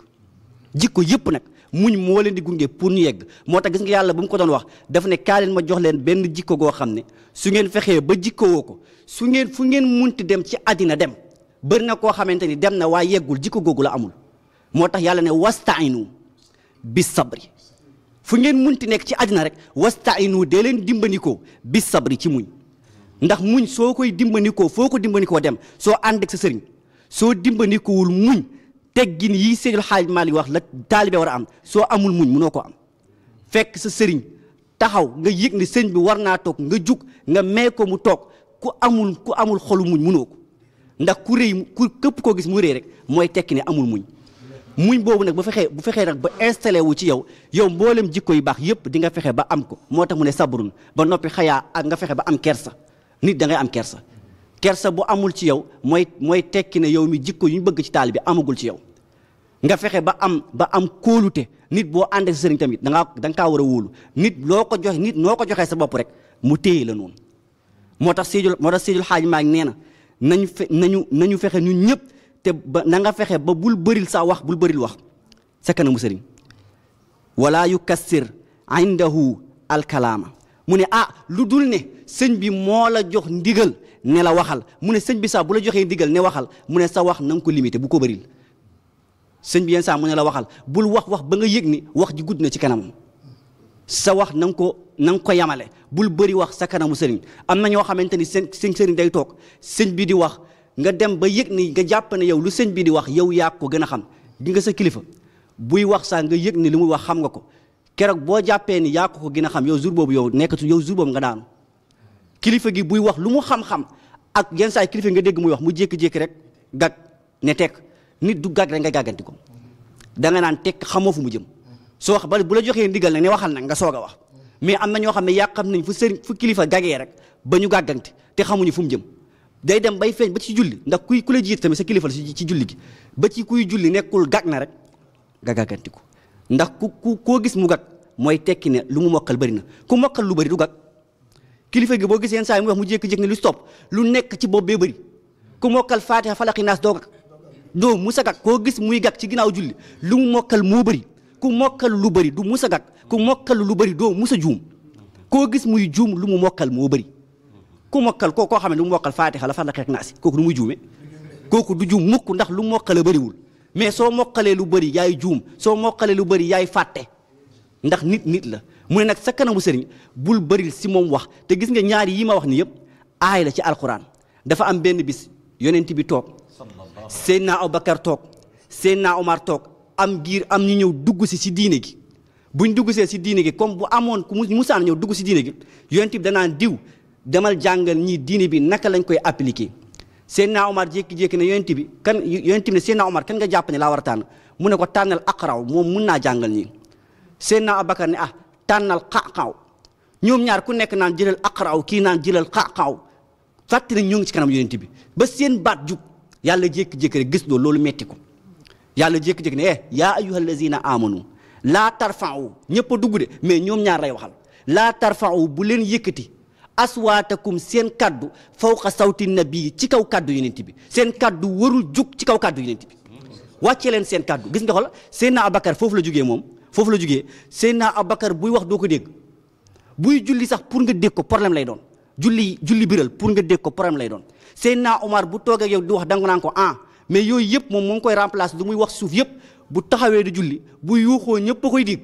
jikko yépp nag muñ moo leen di gunge pour ñu yegg moo tax gis nga yàlla bu mu ko doon wax dafa ne kaa leen ma jox leen benn jikko goo xam ne su ngeen fexee ba jikkowoo ko fu ngeen munti dem ci àddina dem bëri na koo xamante ni dem na waaye yeggul jikko googu la amul moo tax yàlla ne wastainu bis sabri fu ngeen munti nekk ci àddina rek wastainu dee leen dimbandikoo bis sabri ci muñ ndax muñ soo koy dimbandikoo foo ko dimbandikoo dem soo ànd ak sa sëriñ soo dimbandikoowul muñ teggin yi Seydil Xaaj Maalik wax la taalibe war a am soo amul muñ mënoo ko am fekk sa sëriñ taxaw nga yëg ne sëñ bi war naa toog nga jug nga mee ko mu toog ku amul xolu muñ mënoo ko ndax képp koo gis mu rëy rek mooy tekki ne amul muñ boobu nag bu fexee nag ba installé wu ci yow mboolem jikko yu baax yëpp di nga fexe ba am ko moo tax mu ne sabrun ba noppi xayaa ak nga fexe ba am kersa nit da ngay am kersa bu amul ci yow mooy tekki ne yow mi jikko yu ñu bëgg ci taali bi amagul ci yow nga fexe ba am kóolute nit boo ànd ak sa sëriñ tamit da nga kaa war a wóolu nit noo ko joxee sa bopp rek mu téye la noonu moo tax Seydil Xaaj Maalik nee na nañu fexe ñun ñëpp te ba na nga fexe ba bul bëril wax sa kanamu sëriñ wala yukassir indahu alkalaama mu ne lu dul ne sëñ bi moo la jox ndigal ne la waxal mu ne sëñ bi sax bu la joxee ndigal ne waxal mu ne sa wax na nga ko limité bu ko bëril sëñ bi yenn saa mu ne la waxal bul wax ba nga yëg ni wax ji gudd na ci kanamam sa wax na nga ko yamale bul bëri wax sa kanamu sëriñ am na ñoo xamante ni seen sëriñ day toog sëñ bi di wax nga dem ba yëg ni nga jàpp ne yow lu sëñ bi di wax yow yaa ko gën a xam di nga sa kilifa buy wax sax nga yëg ni li muy wax xam nga ko keroog boo jàppee ni yaa ko gën a xam yow jour boobu yow nekkatu yow jour boobu nga daanu kilifa gi buy wax lu mu xam-xam ak yenn saa kilifa nga dégg muy wax mu jékki-jékki rek gag ne tekk nit du gag rek nga gàgganti ko da nga naan tekk xamoo fu mu jëm soo wax ba bu la joxee ndigal nag ne waxal nag nga soog a wax mais am na ñoo xam ne yaa xam nañ fu kilifa gagee rek ba ñu gàgganti te xamuñu fu mu jëm day dem bay feeñ ba ci julli ndax ku la jiit tamit sa kilifa la ci julli gi ba ci kuy julli nekkul gàgg na rek nga gàggantiku ndax koo gis mu gàgg mooy tekki ne lu mu mokkal bëri na ku mokkal lu bëri du gàgg kilifa gi boo gisee saa yi mu wax mu jékki-jékki ne lu stop lu nekk ci bopp bee bëri ku mokkal Faatiha Falaqi Naas doo gàgg doo musa gàgg koo gis muy gàgg ci ginnaaw julli lu mu mokkal moo bëri ku mokkal lu bëri du musa gàgg ku mokkal lu bëri doo musa juum koo gis muy juum lu mu mokkal moo bëri ku mokkal koo xam ne lu mu mokkal Faatiha la Falaqi ak Naas kooku lu muy juume kooku du juum mukk ndax lu mokkale bëriwul mais soo mokkalee lu bëri yaay juum soo mokkalee lu bëri yaay fàtte ndax nit la mu ne nag sa kanamu sëriñ bul bëril si moom wax te gis nga ñaari yi ma wax ni yëpp aay la ci alquran dafa am benn bis yonent bi toog Seydina Abubakar toog Seydina Omar toog am ñu ñëw dugg si diine gi buñ dugg si diine gi comme bu amoon ku musaan ñëw dugg si diine gi yonent bi danaan diw demal jàngal ñii diine bi naka lañ koy appliquer Seydina Omar jékki-jékki ne yonent bi ne Seydina Omar kan nga jàpp ne laa war a tànn mu ne ko tànnal aqraw moom mun naa jàngal ñii Seydina Abubakar ne tànnal xaqaaw ñoom ñaar ku nekk naan jëlal aqraw kii naan jëlal xaqaaw fàtte nañ ñoo ngi ci kanam yonent bi ba seen baat jug yàlla jékki-jékki rek gis loolu metti ko yàlla jékki-jékki ne yaa ayyuhal lazina amanu laa tarfa'u ñëpp a dugg de mais ñoom ñaar lay waxal laa tarfa'u bu leen yëkkati aswaatakum seen kaddu fawqa sawti nabi ci kaw kaddu yonent bi seen kaddu warul jug ci kaw kaddu yonent bi wàccee leen seen kaddu gis nga xool Seydina Abubakar foofu la jugee moom foofu la jugee Seydina Abubakar buy wax doo ko dégg buy julli sax pour nga dégg ko problème lay doon julli biral pour nga dégg ko problème lay doon Seydina Omar bu toogee yow di wax danga naan ko mais yooyu yëpp moom ngi koy remplacer lu muy wax suuf yëpp bu taxawee di julli bu yuuxoo ñëpp a koy dégg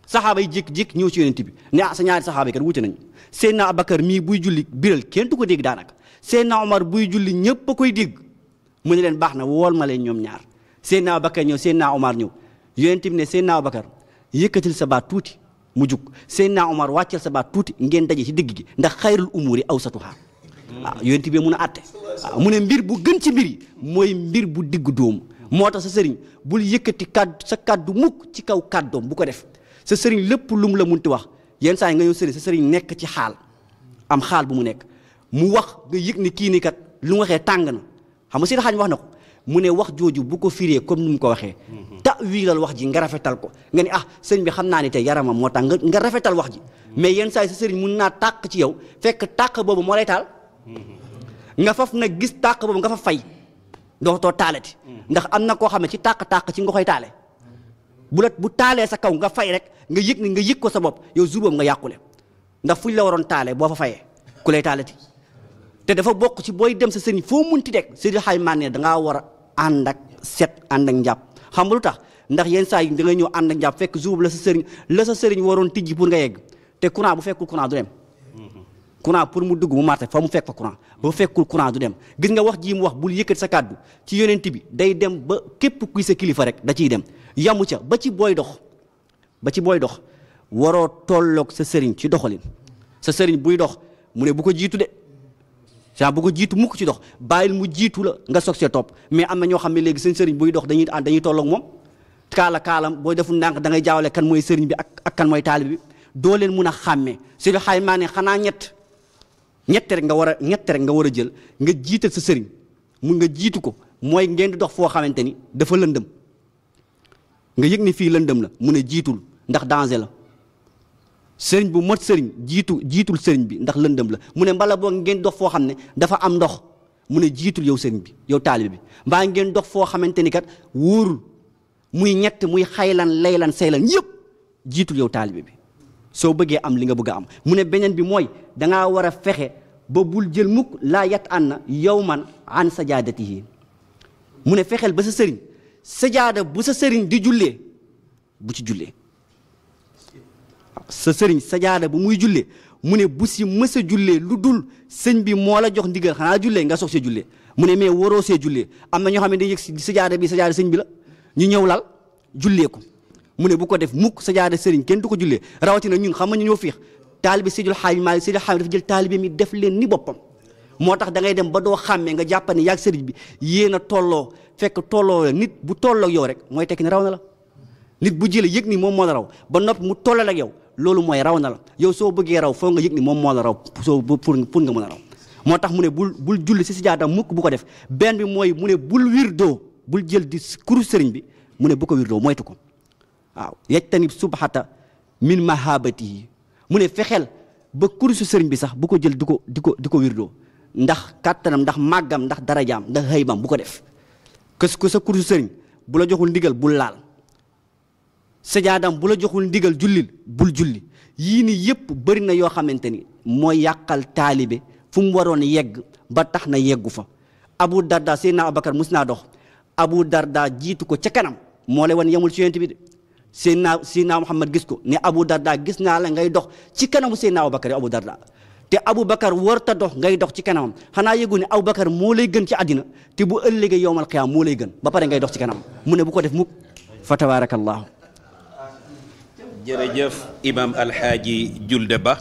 saxaaba yi jékki-jékki ñëw ci yonent bi ne sa ñaari saxaaba yi kat wuute nañu Seydina Abubakar mii buy julli biral kenn du ko dégg daanaka Seydina Omar buy julli ñëpp a koy dégg mu ne leen baax na wool ma leen ñoom ñaar Seydina Abubakar ñëw Seydina Omar ñëw yonent bi ne Seydina Abubakar yëkkatil sa baat tuuti mu jug Seydina Omar wàcceel sa baat tuuti ngeen daje ci digg gi ndax xayrul umuri awsatuha waaw yonent bi mun a àtte mu ne mbir bu gën ci mbir yi mooy mbir bu digg dóomu moo tax sa sëriñ bul yëkkati sa kaddu mukk ci kaw kàddoom bu ko def sa sëriñ lépp lu mu la munti wax yenn saa yi nga ñëw sëriñ sa sëriñ nekk ci xaal am xaal bu mu nekk mu wax nga yëg ni kii ni kat lu mu waxee tàng na xam nga si xaaj wax na ko mu ne wax jooju bu ko firee comme ni mu ko waxee ta'wiilal wax ji nga rafetal ko nga ni sëriñ bi xam naa ni tey yaramam moo tax nga rafetal wax ji mais yenn saa yi sa sëriñ mun naa tàq ci yow fekk tàq boobu moo lay taal nga faf nag gis tàq boobu nga fa fay dootoo taalati ndax am na koo xam ne ci tàq ci nga koy taale bu taalee sa kaw nga fay rek nga yëg ko sa bopp yow jour boobu nga yàqule ndax fuñ la waroon taalee boo fa fayee ku lay taalati te dafa bokk ci booy dem sa sëriñ foo munti teg sëriñ xay mànnee dangaa war a ànd ak set ànd ak njàpp xam nga lu tax ndax yenn saa yi da ngay ñëw ànd ak njàpp fekk jour la sa sëriñ waroon tijji pour nga yegg te courant bu fekkul courant du dem courant pour mu dugg mu marté fa mu fekk fa courant ba fekkul courant du dem gis nga wax ji mu wax bul yëkkati sa kàddu ci yonent bi day dem ba képp kuy sa kilifa rek da ciy dem yamu ca ba ci booy dox waroo tolloog sa sëriñ ci doxalin sa sëriñ buy dox mu ne bu ko jiitu de bu ko jiitu mukk ci dox bàyyil mu jiitu la nga soog see topp mais am na ñoo xam ne léegi seen sëriñ buy dox dañuy tolloog moom kaalam booy deful ndànk da ngay jaawale kan mooy sëriñ bi ak kan mooy taalib bi doo leen mun a xàmmee si lu xay maa ne xanaa ñett rek nga war a jël nga jiital sa sëriñ mun nga jiitu ko mooy ngeen di dox foo xamante ni dafa lëndëm nga yëg ni fii lëndëm la mu ne jiitul ndax danger la sëriñ bu mot sëriñ jiitul sëriñ bi ndax lëndëm la mu ne mbala boo ngeen dox foo xam ne dafa am ndox mu ne jiitul yow sëriñ bi yow taalibe bi mbaa ngeen dox foo xamante ni kat wóorul muy ñett muy xaylan laylan saylan yëpp jiitul yow taalibe bi soo bëggee am li nga bëgg a am mu ne beneen bi mooy dangaa war a fexe ba bul jël mukk laa yat an na yow man an sajaadatihi mu ne fexeel ba sa sëriñ sajaada bu sa sëriñ di jullee bu ci jullee sa sëriñ sajaada bu muy jullee mu ne bu si mës a jullee lu dul sëñ bi moo la jox ndigal xanaa jullee nga soog see jullee mu ne mais waroo see jullee am na ñoo xam ne dañuy yëg si sajaada bi sajaada sëñ bi la ñu ñëw lal jullee ko mu ne bu ko def mukk sajaada sëriñ kenn du ko jullee rawatina ñun xam nga ñu ñoo fiix taalibe Seydil Hadji Malick Seydil Hadji dafa jël taalibe mi def leen ni boppam moo tax da ngay dem ba doo xàmmee nga jàpp ne yaag sëriñ bi yéen a tolloo fekk tolloo la nit bu tolloo yow rek mooy tekki ne raw na la nit bu jëlee yëg ni moom moo la raw ba noppi mu tollal ak yow loolu mooy raw na la yow soo bëggee raw foo nga yëg ni moom moo la raw soo pour nga mën a raw moo tax mu ne bul julli si sijaada mukk bu ko def benn bi mooy mu ne bul wirdoo bul jël di kurus sëriñ bi mu ne bu ko wirdoo moytu ko waaw yajtanib subhata min mahabatihi mu ne fexeel ba kurusu sëriñ bi sax bu ko jël di ko wirdoo ndax kàttanam ndax màggam ndax darajaam ndax xëybam bu ko def kës ko sa kurusu sëriñ bu la joxul ndigal bul laal sajaadam bu la joxul ndigal jullil bul julli yii ni yëpp bëri na yoo xamante ni mooy yàqal taalibe fu mu waroon yegg ba tax na yeggu fa Abu Darda Seydina Abubakar mus naa dox Abu Darda jiitu ko ca kanam moo lay wan yemul ci yonent bi de Seydina Muhammad gis ko ne Abu Darda gis naa la ngay dox ci kanamu Seydina Abubakar Abu Darda te Abubakar warta dox ngay dox ci kanamam xanaa yëgu ne Abubakar moo lay gën ci àddina te bu ëllëgee yowmal qiyaam moo lay gën ba pare ngay dox ci kanam mu ne bu ko def mukk fa tabarakallahu jërëjëf imam alxaaji Julde Ba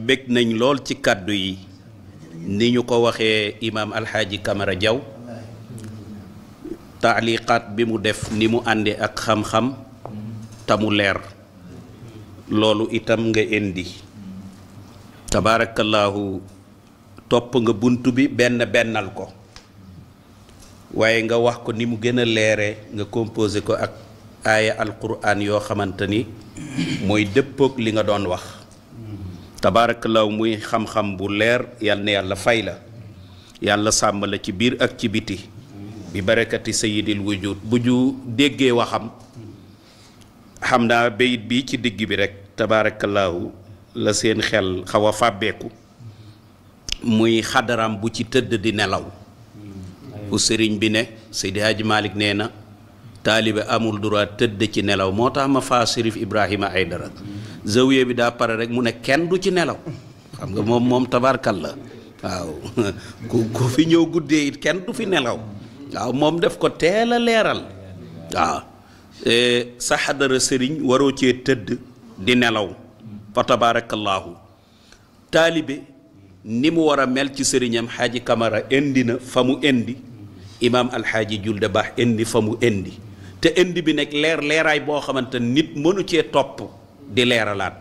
bég nañ lool ci kàddu yi ni ñu ko waxee imam alxaaji Kamara Jaw taaliqaat bi mu def ni mu ànde ak xam-xam tamu leer loolu itam nga indi tabaarakallaahu topp nga bunt bi bennal ko waaye nga wax ko ni mu gën a leere nga composé ko ak aaya alquran yoo xamante ni mooy dëppoog li nga doon wax tabaarakallaahu muy xam-xam bu leer yal na yàlla fay la yàlla sàmm la ci biir ak ci biti bi barakati sayyidil wujud bu ju déggee waxam xam naa bayit bi ci digg bi rek tabaarakallaahu la seen xel xaw a fàbbeeku muy xadaram bu ci tëdd di nelaw bu sëriñ bi ne Seydi Hadji Malick nee na taalibe amul droit tëdd ci nelaw moo tax ma faa Sërif Ibrahima Aydara zawiya bi daa pare rek mu ne kenn du ci nelaw xam nga moom tabaarkalla waaw ku fi ñëw guddee it kenn du fi nelaw waaw moom def ko teel a leeral waaw sa xadara sëriñ waroo cee tëdd di nelaw fa tabaarakallaahu taalibe ni mu war a mel ci sëriñam xaaji Kamara indi na fa mu indi imaam alxaaji Julde Ba indi fa mu indi te indi bi nekk leeraay boo xamante nit mënu cee topp di leeralaat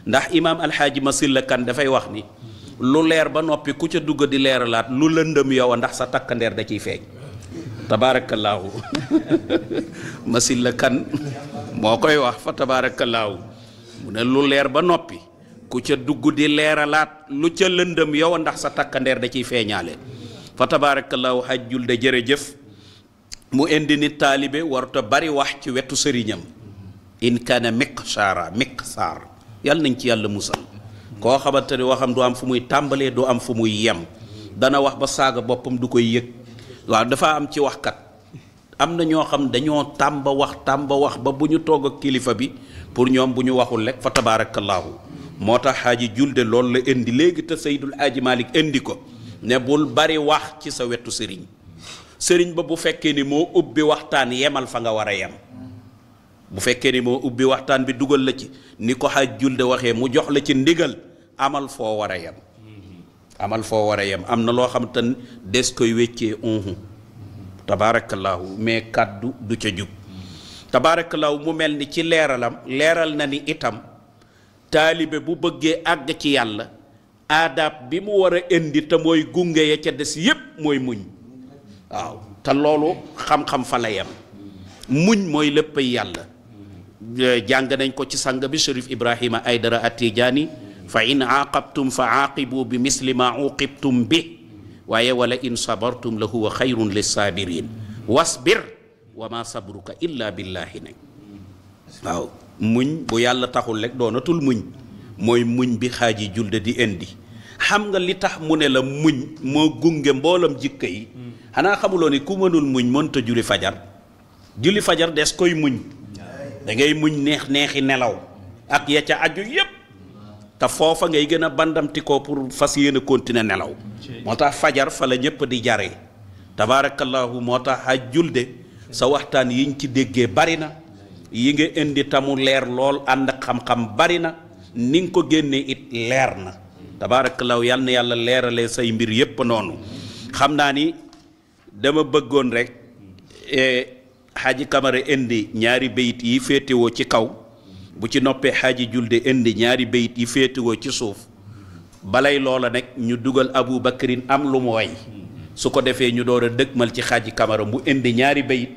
ndax imaam alxaaji Masilla Kan dafay wax ni lu leer ba noppi ku ca dugg di leeralaat lu lëndëm yow ndax sa takkandeer da ciy feeñ tabaarakallaahu Masilla Kan moo koy wax fa tabaarakallaahu mu ne lu leer ba noppi ku ca dugg di leeralaat lu ca lëndëm yow ndax sa takkandeer da ciy feeñaale fa tabaarakallaahu Haj Julde jërëjëf mu indi nit taalibe warta bari wax ci wetu sëriñam in kaana miqsaar yàlla nañ ci yàlla musal koo xamante ne waxam du am fu muy tàmbalee du am fu muy yem dana wax ba saaga boppam du koy yëg waaw dafa am ci waxkat am na ñoo xam dañoo tàmba wax ba bu ñu toog ak kilifa bi pour ñoom bu ñu waxul rek fa tabaarakallaahu moo tax Xaaji Julde loolu la indi léegi te Seydul Aaji Malik indi ko ne bul bari wax ci sa wetu sëriñ ba bu fekkee ni moo ubbi waxtaan yemal fa nga war a yem bu fekkee ni moo ubbi waxtaan bi dugal la ci ni ko Xaaj Julde waxee mu jox la ci ndigal amal foo war a yem am na loo xam te des koy weccee tabaarakallaahu mais kàddu du ca jub tabaarakallaahu mu mel ni ci leeral na ni itam taalibe bu bëggee àgg ci yàlla aadaab bi mu war a indi te mooy gunge ya ca des yépp mooy muñ waaw te loolu xam-xam fa la yem muñ mooy léppay yàlla jàng nañ ko ci sang bi Cherif Ibrahima Aydara Atijaani fa in aaqabtum fa aaqibu bi misli ma uqibtum bi waaye wala in sabartum la huwa xayrun lissaabiriin wasbir wa ma sabruka illa billahi nag waaw muñ bu yàlla taxul rek doonatul muñ mooy muñ bi Xaaji Julde di indi xam nga li tax mu ne la muñ moo gunge mboolam jikko yi xanaa xamuloo ni ku mënul muñ mënta julli fajar des koy muñ da ngay muñ neexi nelaw ak ya ca aju yépp te foofa ngay gën a bandamti ko pour fas yéene continuer nelaw moo tax fajar fa la ñëpp di jaree tabaarakallaahu moo tax Xaaj Julde sa waxtaan yiñ ci déggee bari na yi nga indi tamu leer lool ànd ak xam-xam bari na ni nga ko génnee it leer na tabaarakallaahu yal na yàlla leeralee say mbir yépp noonu xam naa ni dama bëggoon rek Xaaji Kamara indi ñaari bayit yi féetewoo ci kaw bu ci noppee Xaaji Julde indi ñaari bayit yi féetewoo ci suuf balay loola nag ñu dugal Abu Bakrin am lu mu way su ko defee ñu door a dëgmal ci xaaji Kamara mu indi ñaari bayit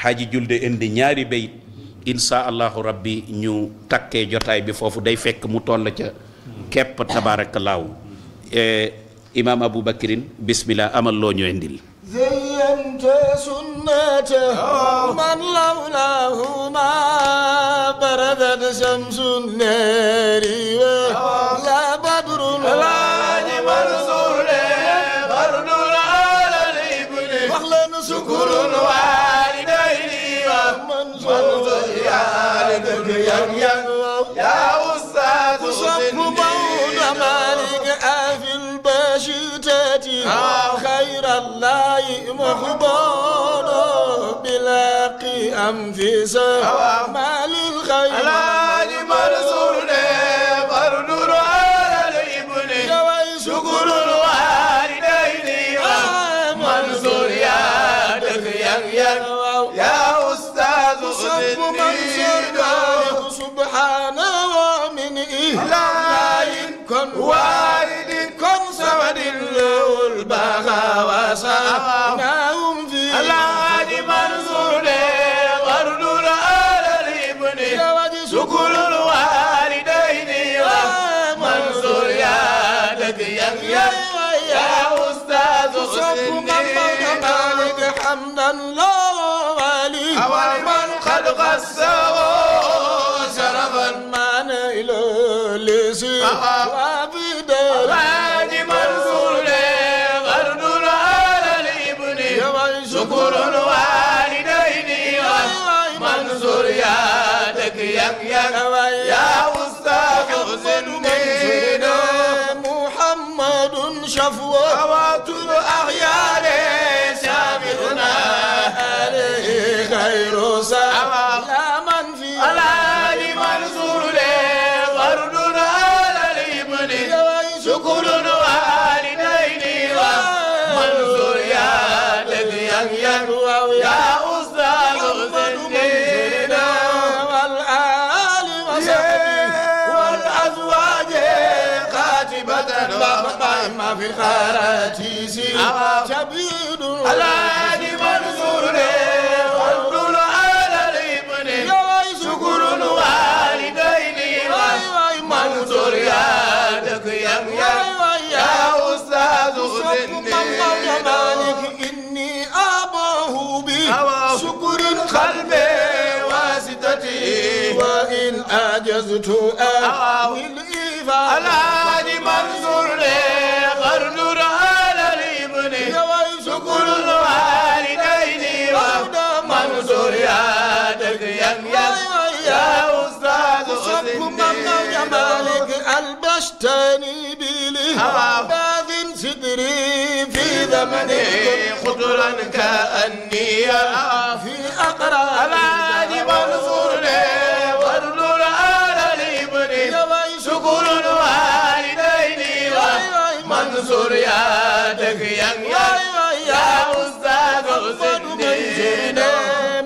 xaaji Julde indi ñaari bayit insha allahu rabbi ñu takkee jotaay bi foofu day fekk mu toll ca kepp tabaarakallaahu imaam Abu Bakrin bismillah amal loo ñu indil زينت سنته من لولاه ما بردت شمس النار ولا بدر العاج منصور برد على الابن واخلن شكر الوالدين ومنصور يا لك يا استاذ صف مولى مالك في البشتات خير الله مخبار بلاقي أنفسه ما للخير العاج منصور برد على الابن شكر الوالدين منصور يا يا أستاذ سبحانه ومن إهلاء كن وارد كن سمد البغى وسعناهم في العاد منصور غرد على الابن شكر الوالدين منصور يا أستاذ مالك حمدا لا والي من قد قسوا شرفا ما نيل لسي العاج منصور غرد على الابن شكر الوالدين منصور يا أستاذ زندين محمد شفوة الأخيار شاملنا عليه خير سلام في العاج منصور غرد على الابن شكر الوالدين منصور يا أستاذ زندين والآل وصحبه والأزواج خاتبة ما في الخراتيس تبيد العاج منصور غرد على الابن شكر الوالدين منصور يا أستاذ زندين إني أباه بشكر قلبي واسطتي وإن أجزت أهل الإيفاء العاج منصور غرد على الابن شكر الوالدين منصور يا أستاذ زندين مالك البشتاني بلي باذ صدري في زمني خطرا كأني في أقرى العاج منصور غرد على الابن شكر الوالدين منصور يا أستاذ زندين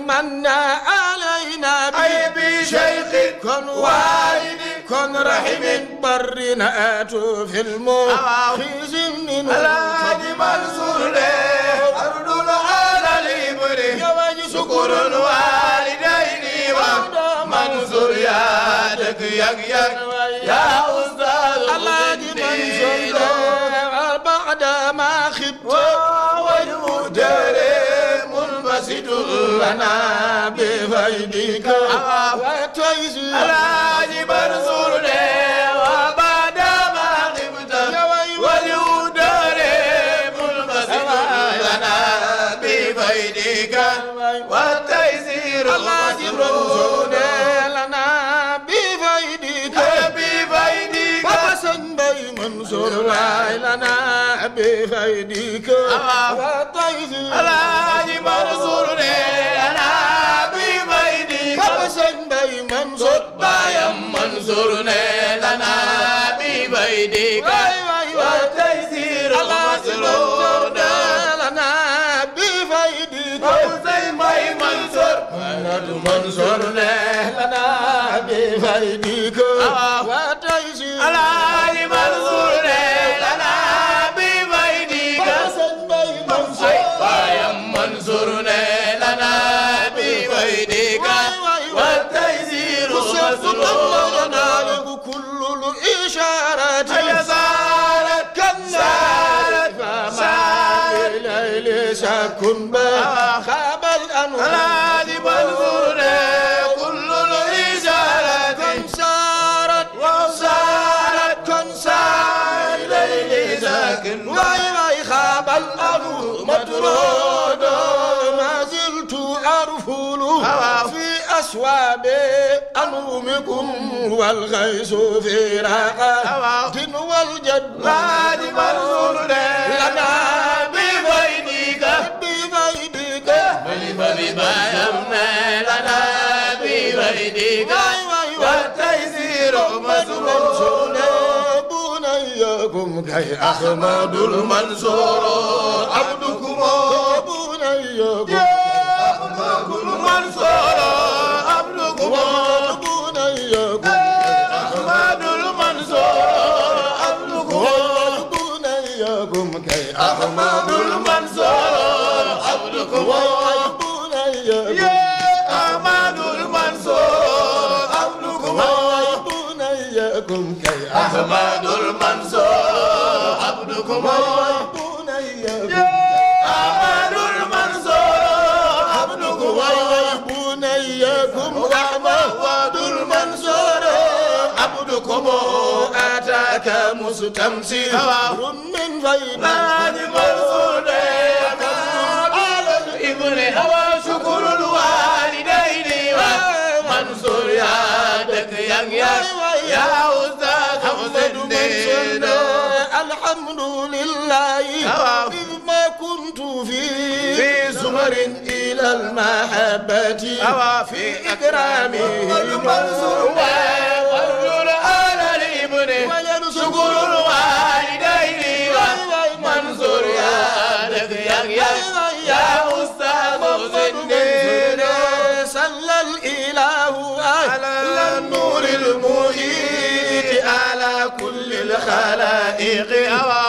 من علينا بشيخ كن والد كن رحم برنا آتوا في المخيز من العاج منصور غرد على الابن شكر الوالدين منصور يا أستاذ زندين بعد ما خبت والمدر منبسط لنا بفيدك وتيسير العاج منصور وبعد ما خبت والمدر منبسط لنا بفيدك وتيسير مسرور لنا بفيدك منصور لنا بفيدك وتيسير العاج منصور لنا بفيدك منصور منصور لنا بفيدك وتيسير مسرور لنا بفيدك منصور لنا بفيدك وتيسير العاج منصور كن خاب الأنوار الحاج منصور كل الإشارات كن سارت وصارت كن سار ليلي ساكن واي خاب الأنوار مطرود ما زلت أرفل في أسواب أنومكم والغيث في راقة والجد الحاج منصور لنا بفيدك بما يمنى لنا بفيدك والتيسير مسرور بنيكم كي أحمد المنصور عبدكم بنيكم أحمد المنصور عبدكم بنيكم أحمد المنصور عبدكم بنيكم كي أحمد المنصور عبدكم أحمد المنصور عبدكم بنيكم كي أحمد المنصور عبدكم أحمد المنصور عبدكم بنيكم أحمد المنصور عبدكم أتاك مستمسك من فيض منصور على الابن هوى شكر الوالدين منصور يا دك يا أستاذ حسين الحمد لله إذ ما كنت في زمر إلى المحبة في إكرامه منصور والرجل على الابن شكر الوالدين منصور يا دك يا أستاذ حسين صلى الإله على النور المحيط على كل الخلائق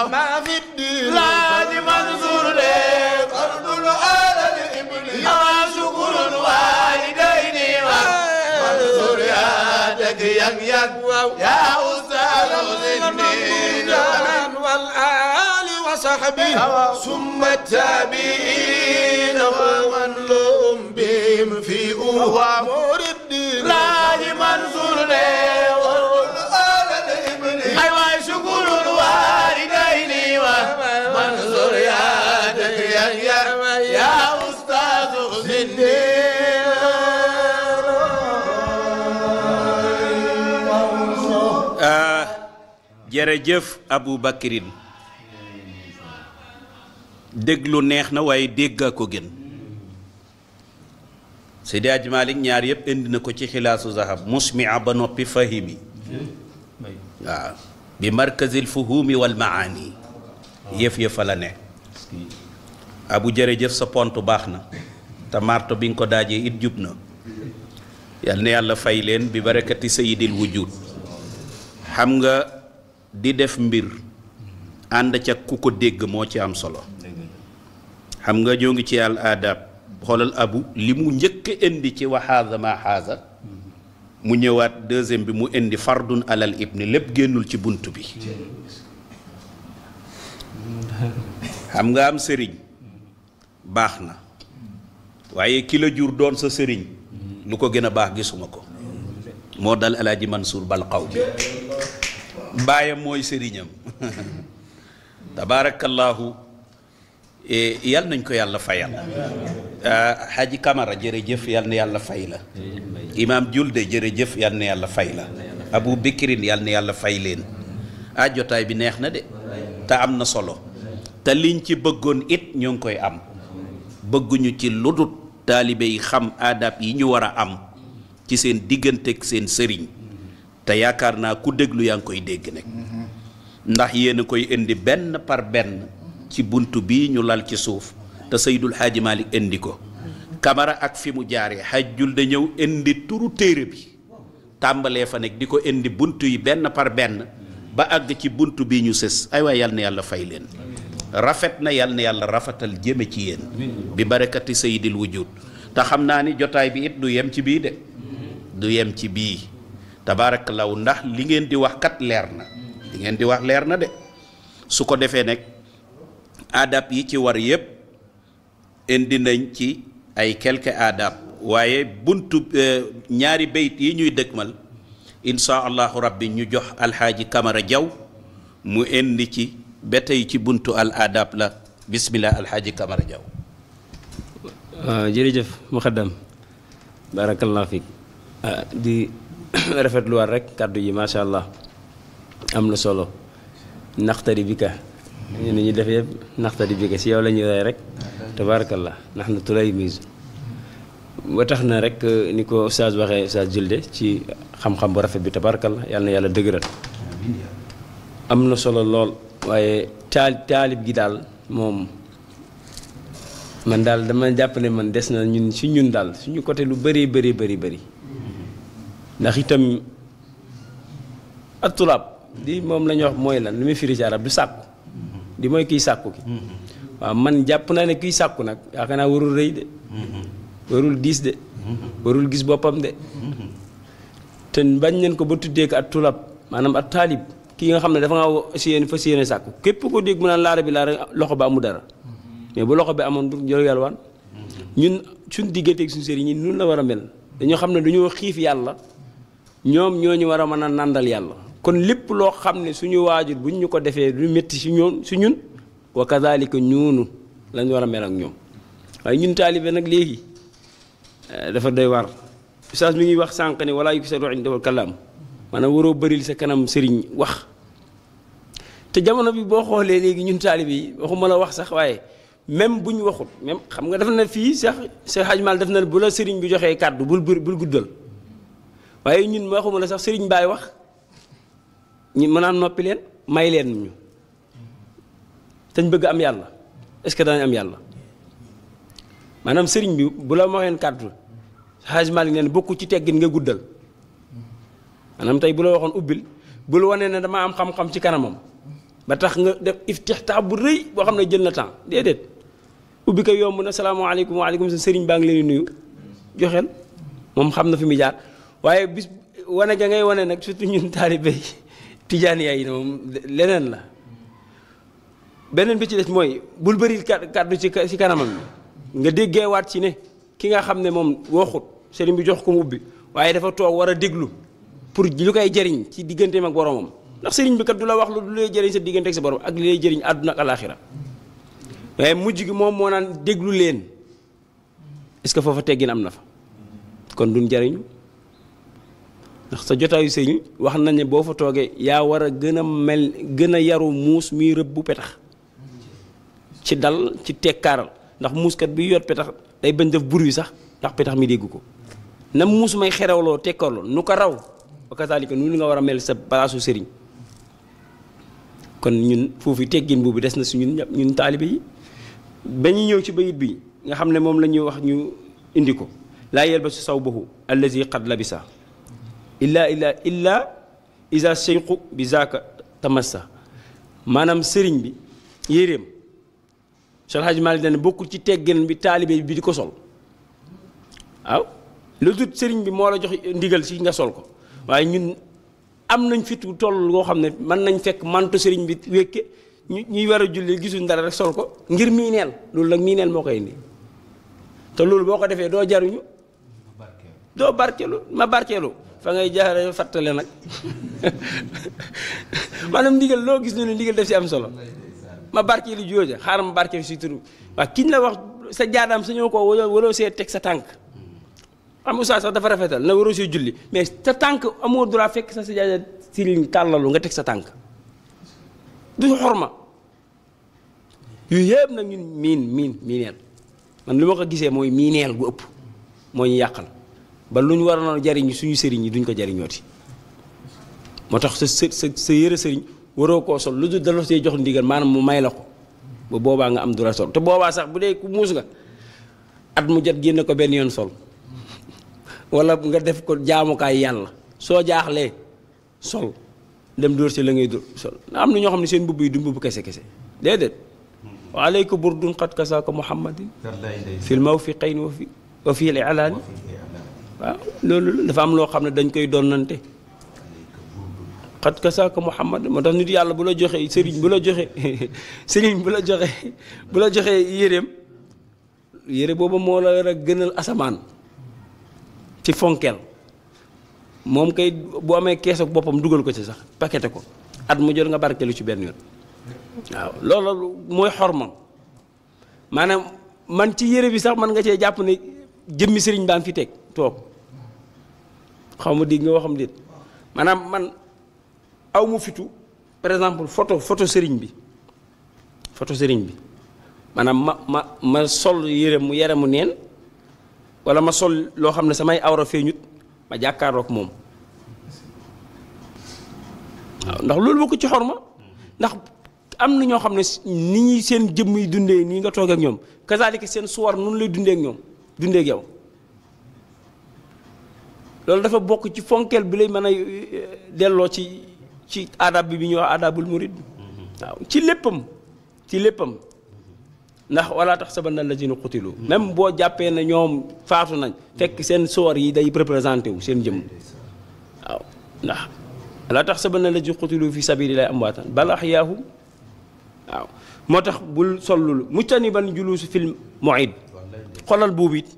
ما في الدين الحاج منصور فرد على الابن يا شكر الوالدين منصور يا دك يا أستاذ حسين والآل وصحبه ثم التابعين ومن لهم بهم في أمور الدين الحاج منصور أيوة شكر الوالدين منصور يا دك يا أستاذ حسين jërëjëf Abu Bakrin déglu neex na waaye dégga ko gën Seydi Hadji Malick ñaar yëpp indi na ko ci xilaasu zahab musmia ba noppi fahimi waaw bi markazil fuhumi wal maani yëf la ne abu jërëjëf sa pont baax na te marto bi nga ko daajee it jub na yal na yàlla fay leen bi barakati sayidil wujud xam nga di def mbir ànd ca ku ko dégg moo ci am solo xam nga ñoo ngi ci al adab xoolal abu li mu njëkk indi ci waxaasa ma xaasa mu ñëwaat deuxième bi mu indi fardun alal ibni lépp génnul ci bunt bi xam nga am sëriñ baax na waaye ki la jur doon sa sëriñ lu ko gën a baax gisuma ko moo dal alaaji Mansour bal xaw bi baayam mooy sëriñam tabaarakallaahu yal nañ ko yàlla fayal Haji Camara jërëjëf yal na yàlla fay la Imam Julde jërëjëf yal na yàlla fay la Abu Bikrin yal na yàlla fay leen jotaay bi neex na de te am na solo te liñ ci bëggoon it ñoo ngi koy am bëgguñu ci ludut taalibe yi xam adab yi ñu war a am ci seen digganteeg seen sëriñ te yaakaar naa ku déglu yaa ngi koy dégg nag ndax yéen a koy indi benn par benn ci bunt bii ñu lal ci suuf te Seydul Xaaji Malik indi ko Camara ak fi mu jaaree xajjul da ñëw indi turu téere bi tàmbalee fa nekk di ko indi bunt yi benn par benn ba àgg ci bunt bii ñu sës ay waay yal na yàlla fay leen rafet na yal na yàlla rafetal jëme ci yéen bi barakati Seydil Wujud te xam naa ni jotaay bi it du yem ci bii de du yem ci bii tabaarakallaahu ndax li ngeen di wax kat leer na li ngeen di wax leer na de su ko defee nag adab yi ci war yépp indi nañ ci ay quelques adab waaye buntu ñaari bayt yi ñuy dëkkmal insha allahu rabbi ñu jox alxaaji Kamara Jaw mu indi ci ba tey ci buntu al adab la bismillah alxaaji Kamara Jaw jërëjëf muxaddam barakallahu fiik di rafetluwaat rek kàddu yi macha allah am na solo naxtari bi ka ñu ni ñu def yëpp naxtari bi ka si yow la ñuy rey rek tabarakallah ndax na tulay mise ba tax na rek ni ko Oustaz waxee Oustaz Julde ci xam-xam bu rafet bi tabarakallah yàlla na yàlla dëgëral am na solo lool waaye taalib gi daal moom man daal dama jàpp ne man des na ñun si ñun daal suñu côté lu bëri bëri ndax itam ak tulaab di moom la ñuy wax mooy lan lu muy firi ci arab du sàkku di mooy kiy sàkku ki waaw man jàpp naa ne kiy sàkku nag yaakaar naa warul rëy de warul diis de warul gis boppam de te bañ nañ ko ba tuddee ko ak tulaab maanaam ak taalib kii nga xam ne dafa nga fas yéene sàkku képp ko dégg mu naan laara bi laara loxo ba amu dara mais bu loxo bi amoon du jël yàlwaan ñun suñ digganteeg suñu sëriñ ñi nun la war a mel dañoo xam ne dañoo xiif yàlla ñoom ñoo ñu war a mën a nàndal yàlla kon lépp loo xam ne suñu waajur buñ ñu ko defee lu métti si ñun wa kadhalika ñuunu lañ war a mel ak ñoom waaye ñun taalibe nag léegi dafa doy war ustaas mi ngi wax sànq ne wala yuksaru indahu kalaam maanaam waroo bëril sa kanam sëriñ wax te jamono bi boo xoolee léegi ñun taalibe yi waxuma la wax sax waaye même bu ñu waxut même xam nga def na fii sax Seex Hajji Maalik def na bu la sëriñ bi joxee kàddu bul guddal waaye ñun waxuma la sax sëriñ baay wax ñu mën a noppi leen may leen ñu dañ bëgg am yàlla est-ce que danañ am yàlla maanaam sëriñ bi bu la waxeen kàddu Hajji Maalik neen bokku ci teggin nga guddal maanaam tey bu la waxoon ubbil bul wane ne dama am xam-xam ci kanamam ba tax nga def iftixtaax bu rëy boo xam ne jël na temps déedéet ubbi ko yomb na salaamaaleykum waaleykum sa sëriñ baa ngi leen di nuyu joxeel moom xam na fi mu jaar waaye bis wane ja ngay wane nag surtout ñun taalibe tijaan yaay moom leneen la beneen bi ci des mooy bul bëri kàddu ci kanamam nga déggee waat ci ne ki nga xam ne moom waxut sëriñ bi jox ko mu ubbi waaye dafa toog war a déglu pour lu koy jëriñ ci digganteem ak boromam ndax sëriñ bi kat du la wax lu lay jëriñ sa diggante ak sa borom ak li lay jëriñ àdduna ak alaaxira waaye mujj gi moom moo naan déglu leen est-ce que foofa teggin am na fa kon duñ jëriñu ndax sa jotaayu sëriñ wax nañ ne boo fa toogee yaa war a gën a yaru muus muy rëbb bu petax ci dal ci tekkaaral ndax muuskat bi yor petax day bañ def bruit sax ndax petax mi dégg ko na muus may xerewloo tekkarloo nu ko raw wa kazalika nu nga war a mel sa palaasu sëriñ kon ñun foofu teggin boobu des na si ñun taalibe yi ba ñu ñëw ci bayit bi nga xam ne moom la ñuy wax ñu indi ko laa yelbasu sawbahu allazi qad labisa illa isa seyqu bi zaaka tamassa maanaam sëriñ bi yéreem Cheikh Hadji Malick dane bokkul ci teggin bi taalibe bi di ko sol waaw lu dut sëriñ bi moo la jox ndigal si nga sol ko waaye ñun am nañ fit toll loo xam ne mën nañ fekk manto sëriñ bi wékke ñuy war a julli gisuñ dara rek sol ko ngir miineel loolu nag miineel moo koy indi te loolu boo ko defee doo jaruñu doo barkeelu ma barkeelu fa ngay jaare fàttale nag maanaam ndigal loo gis ne ndigal def si am solo ma barkeelu jooja xaaral ma barkeelu si turu waa kiñ la wax sa jaadaam sa ñëw ko waloo see teg sa tànk am ustaas sax dafa rafetal na waroo see julli mais sa tànk amoo droit fekk sa jaada siriñ tàllalu nga teg sa tànk du xorma yooyu yëpp nag ñun miineel man li ma ko gisee mooy miineel gu ëpp moo ñu yàqal ba lu ñu war a jariñ suñu sëriñ yi duñ ko jariñooti moo tax sa yëre sëriñ waroo koo sol lu dul dala see jox ndigal maanaam mu may la ko ba boobaa nga am droit sol te boobaa sax bu dee ku muus nga at mu jot génne ko benn yoon sol wala nga def ko jaamukaay yàlla soo jaaxlee sol dem dóor si la ngay dóor sol am na ñoo xam ne seen mbubb yi du mbubb kese déedéet wa alayka burdun qad kasaaka muhammadin fil mawfiqayn wa fi al-i'laani waaw loolu dafa am loo xam ne dañ koy donnante qad kasaaka muhammad moo tax nit yàlla bu la joxee sëriñ bu la joxee yéreem yére booba moo la war a gënal asamaan ci fonkeel moom kay bu amee kees ak boppam dugal ko ci sax paqueté ko at mu jot nga barkeelu ci benn yoon waaw loolu mooy xormam maanaam man ci yére bi sax man nga cee jàpp ne jëmmi sëriñ baa ngi fi teg toog xaw ma dégg nga waxam déet maanaam man aw mu fitu par exemple photo sëriñ bi maanaam ma sol yére mu neen wala ma sol loo xam ne samay awra feeñut ma jàkkaarook moom waaw ndax loolu bokk ci xorma ndax am na ñoo xam ne ni ñuy seen jëmm yi dundee nii nga toog ak ñoom kazaalika seen suwar noonu lay dundee ak ñoom dundee ak yow loolu dafa bokk ci fonkeel bi lay mën a delloo ci adab bi ñuy wax adabul murid waaw ci léppam ndax wala tahsabanna allazina qutilu même boo jàppee ne ñoom faatu nañ fekk seen suwar yi day représenté wu seen jëmm waaw ndax wala tahsabanna allazina qutilu fi sabilillahi amwaatan bal ahyaahum waaw moo tax bul sollul mujtaniban juluusu fil mu'id xolal boobu it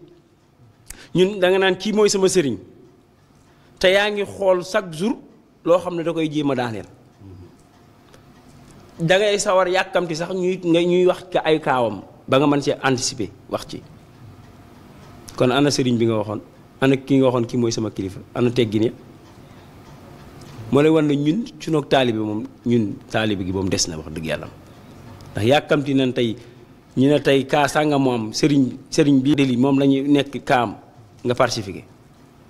ñun da nga naan kii mooy sama sëriñ te yaa ngi xool chaque jour loo xam ne da koy jéem a daaneel da ngay sawar yàkkamti sax ñuy wax ka ay kaawam ba nga mën ci anticiper wax ci kon ana sëriñ bi nga waxoon ana ki nga waxoon kii mooy sama kilifa ana teggin ya moo lay wan na ñun sunoog taalibe moom ñun taalibe gi moom des na wax dëgg yàlla ndax yàkkamti nañ tey ñu ne tey kaa sànga moom sëriñ bi deli moom la ñuy nekk kaam nga falsifié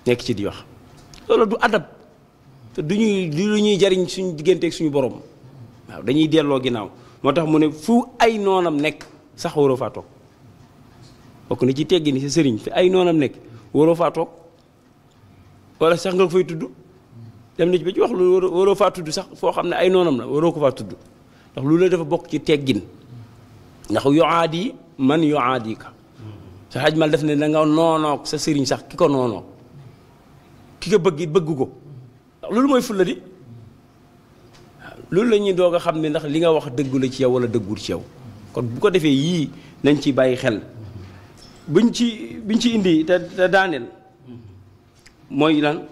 nekk ci di wax loolu du adab te du lu ñuy jariñ suñu digganteeg suñu borom waaw dañuy delloo ginnaaw moo tax mu ne fu ay noonam nekk sax waroo faa toog bokk na ci teggi ni sa sëriñ fi ay noonam nekk waroo faa toog wala sax nga fay tudd dem na ci ba ci wax lu waroo faa tudd sax foo xam ne ay noonam la waroo ko faa tudd ndax lu la dafa bokk ci teggin ndax yuaadi man yuaadi ka sa xaj mal def ne da nga noonoog sa sëriñ sax ki ko noonoo ki ko bëgg ko ndax loolu mooy fulla di waaw loolu la ñuy doog a xam ne ndax li nga wax dëggu la ci yow wala dëggul ci yow kon bu ko defee yii nañ ci bàyyi xel biñ ci indi te daaneel mooy lan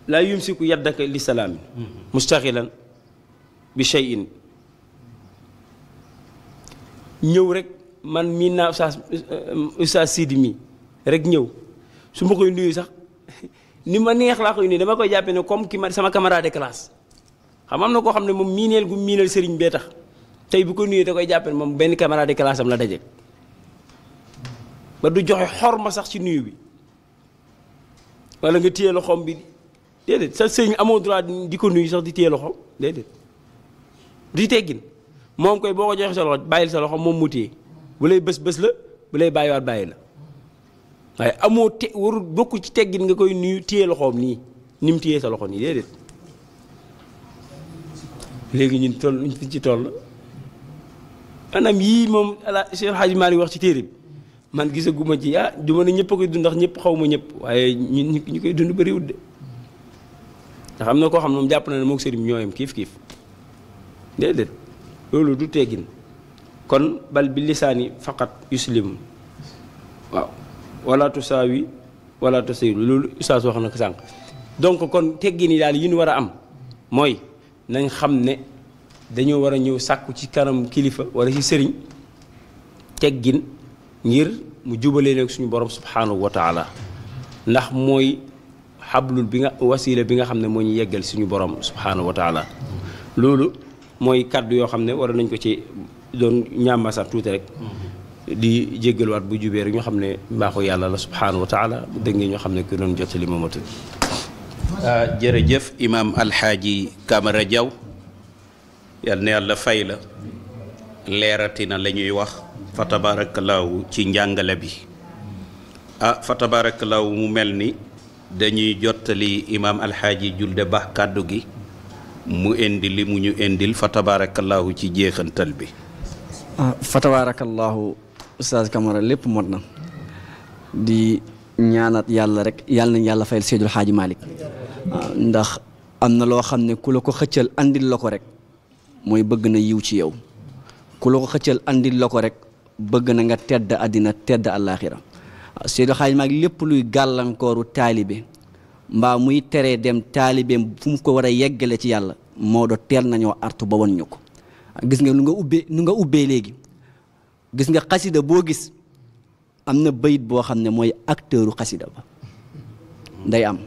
laa yumsiku yaddaka li salaamin mustaxilan bi shay'in ñëw rek man miin naa Oustaz Sidi mi rek ñëw su ma koy nuyu sax ni ma neex laa koy nuyu dama koy jàppe ne comme sama camarade de classe xam am na koo xam ne moom miineel gu miineel sëriñ bee tax tey bu ko nuyee da koy jàppe ne moom benn camarade de classe am la daje ba du joxe xorma sax ci nuyu bi wala nga téye loxoom bi déedéet sa sëriñ amoo droit di ko nuyu sax di téye loxoom déedéet di teggin moom koy boo ko joxe sa loxo bàyyil sa loxo moom mu téye bu lay bës la bu lay bàyyiwaat bàyyi la waaye amoo warul bokk ci teggin nga koy nuyu téye loxoom nii ni mu téye sa loxo nii déedéet léegi ñun ñu fi ci toll maanaam yii moom ala Cheikh Hadji Malick wax ci téere bi man gisaguma ci du ma ne ñëpp a koy dund ndax ñëpp xaw ma ñëpp waaye ñun ñu koy dund bëriwul de ndax am na koo xam ne moom jàpp na ne moog sëriñ ñooyam kiif déedéet loolu du teggin kon bal bi lisaani faqat yuslim waaw wala tusaawi wala tusawiru loolu ustaas wax na ko sànq donc kon teggin yi daal yi ñu war a am mooy nañ xam ne dañoo war a ñëw sàkku ci kanam kilifa wala ci sëriñ teggin ngir mu jubalee nag suñu borom subhanahu wa taala ndax mooy xablul bi nga wasiila bi nga xam ne moo ñu yeggal suñu borom subhanahu wa taala loolu mooy kàddu yoo xam ne war nañ ko ci doon ñaamasa tuuti rek di jéggaluwaat bu jubee rek ñoo xam ne mbaaxu yàlla la subhanahu wa taala bu dëggee ñoo xam ne ku doon jottali moomatu jërëjëf imaam alxaaji Camara Diaw yal na yàlla fay la leeratina la ñuy wax fa tabaarakallaahu ci njàngale bi fa tabaarakallaahu mu mel ni dañuy jottali imaam alxaaji Julde Ba kàddu gi mu indi li mu ñu indil fa tabaarakallaahu ci jeexantal bi fa tabaarakallaahu Oustaz Camara lépp mot na di ñaanat yàlla rek yàlla nañ yàlla fayal Seydul Xaaji Malick ndax am na loo xam ne ku la ko xëccal andil la ko rek mooy bëgg na yiw ci yow ku la ko xëccal andil la ko rek bëgg na nga tedd àddina tedd àllaaxira Seydi Xaaj Maalik lépp luy gàllankooru taalibe mbaa muy teree dem taalibeem fu mu ko war a yeggale ci yàlla Maodo teel nañoo artu ba won ñu ko gis nga nu nga ubbee léegi gis nga xasida boo gis am na bayit boo xam ne mooy acteuru xasida ba day am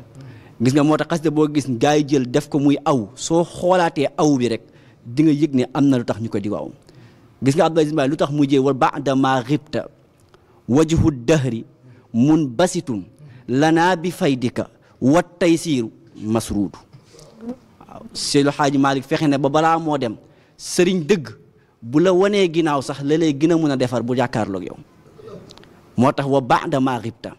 gis nga moo tax xasida boo gis gaa yi jël def ko muy aw soo xoolaatee aw bi rek di nga yëg ne am na lu tax ñu ko di waaw gis nga Abdou Aziz Mbaye lu tax mujjee wa ba'da ma ghibta wajhu dahri mun basitun lanaa bi faydika wat taysiiru masruudu waaw Seydi Xaaji Maalik fexe ne ba balaa moo dem sëriñ dëgg bu la wanee ginnaaw sax la lay gën a mën a defar bu jàkkaarloog yow moo tax wa ba'da ma ghibta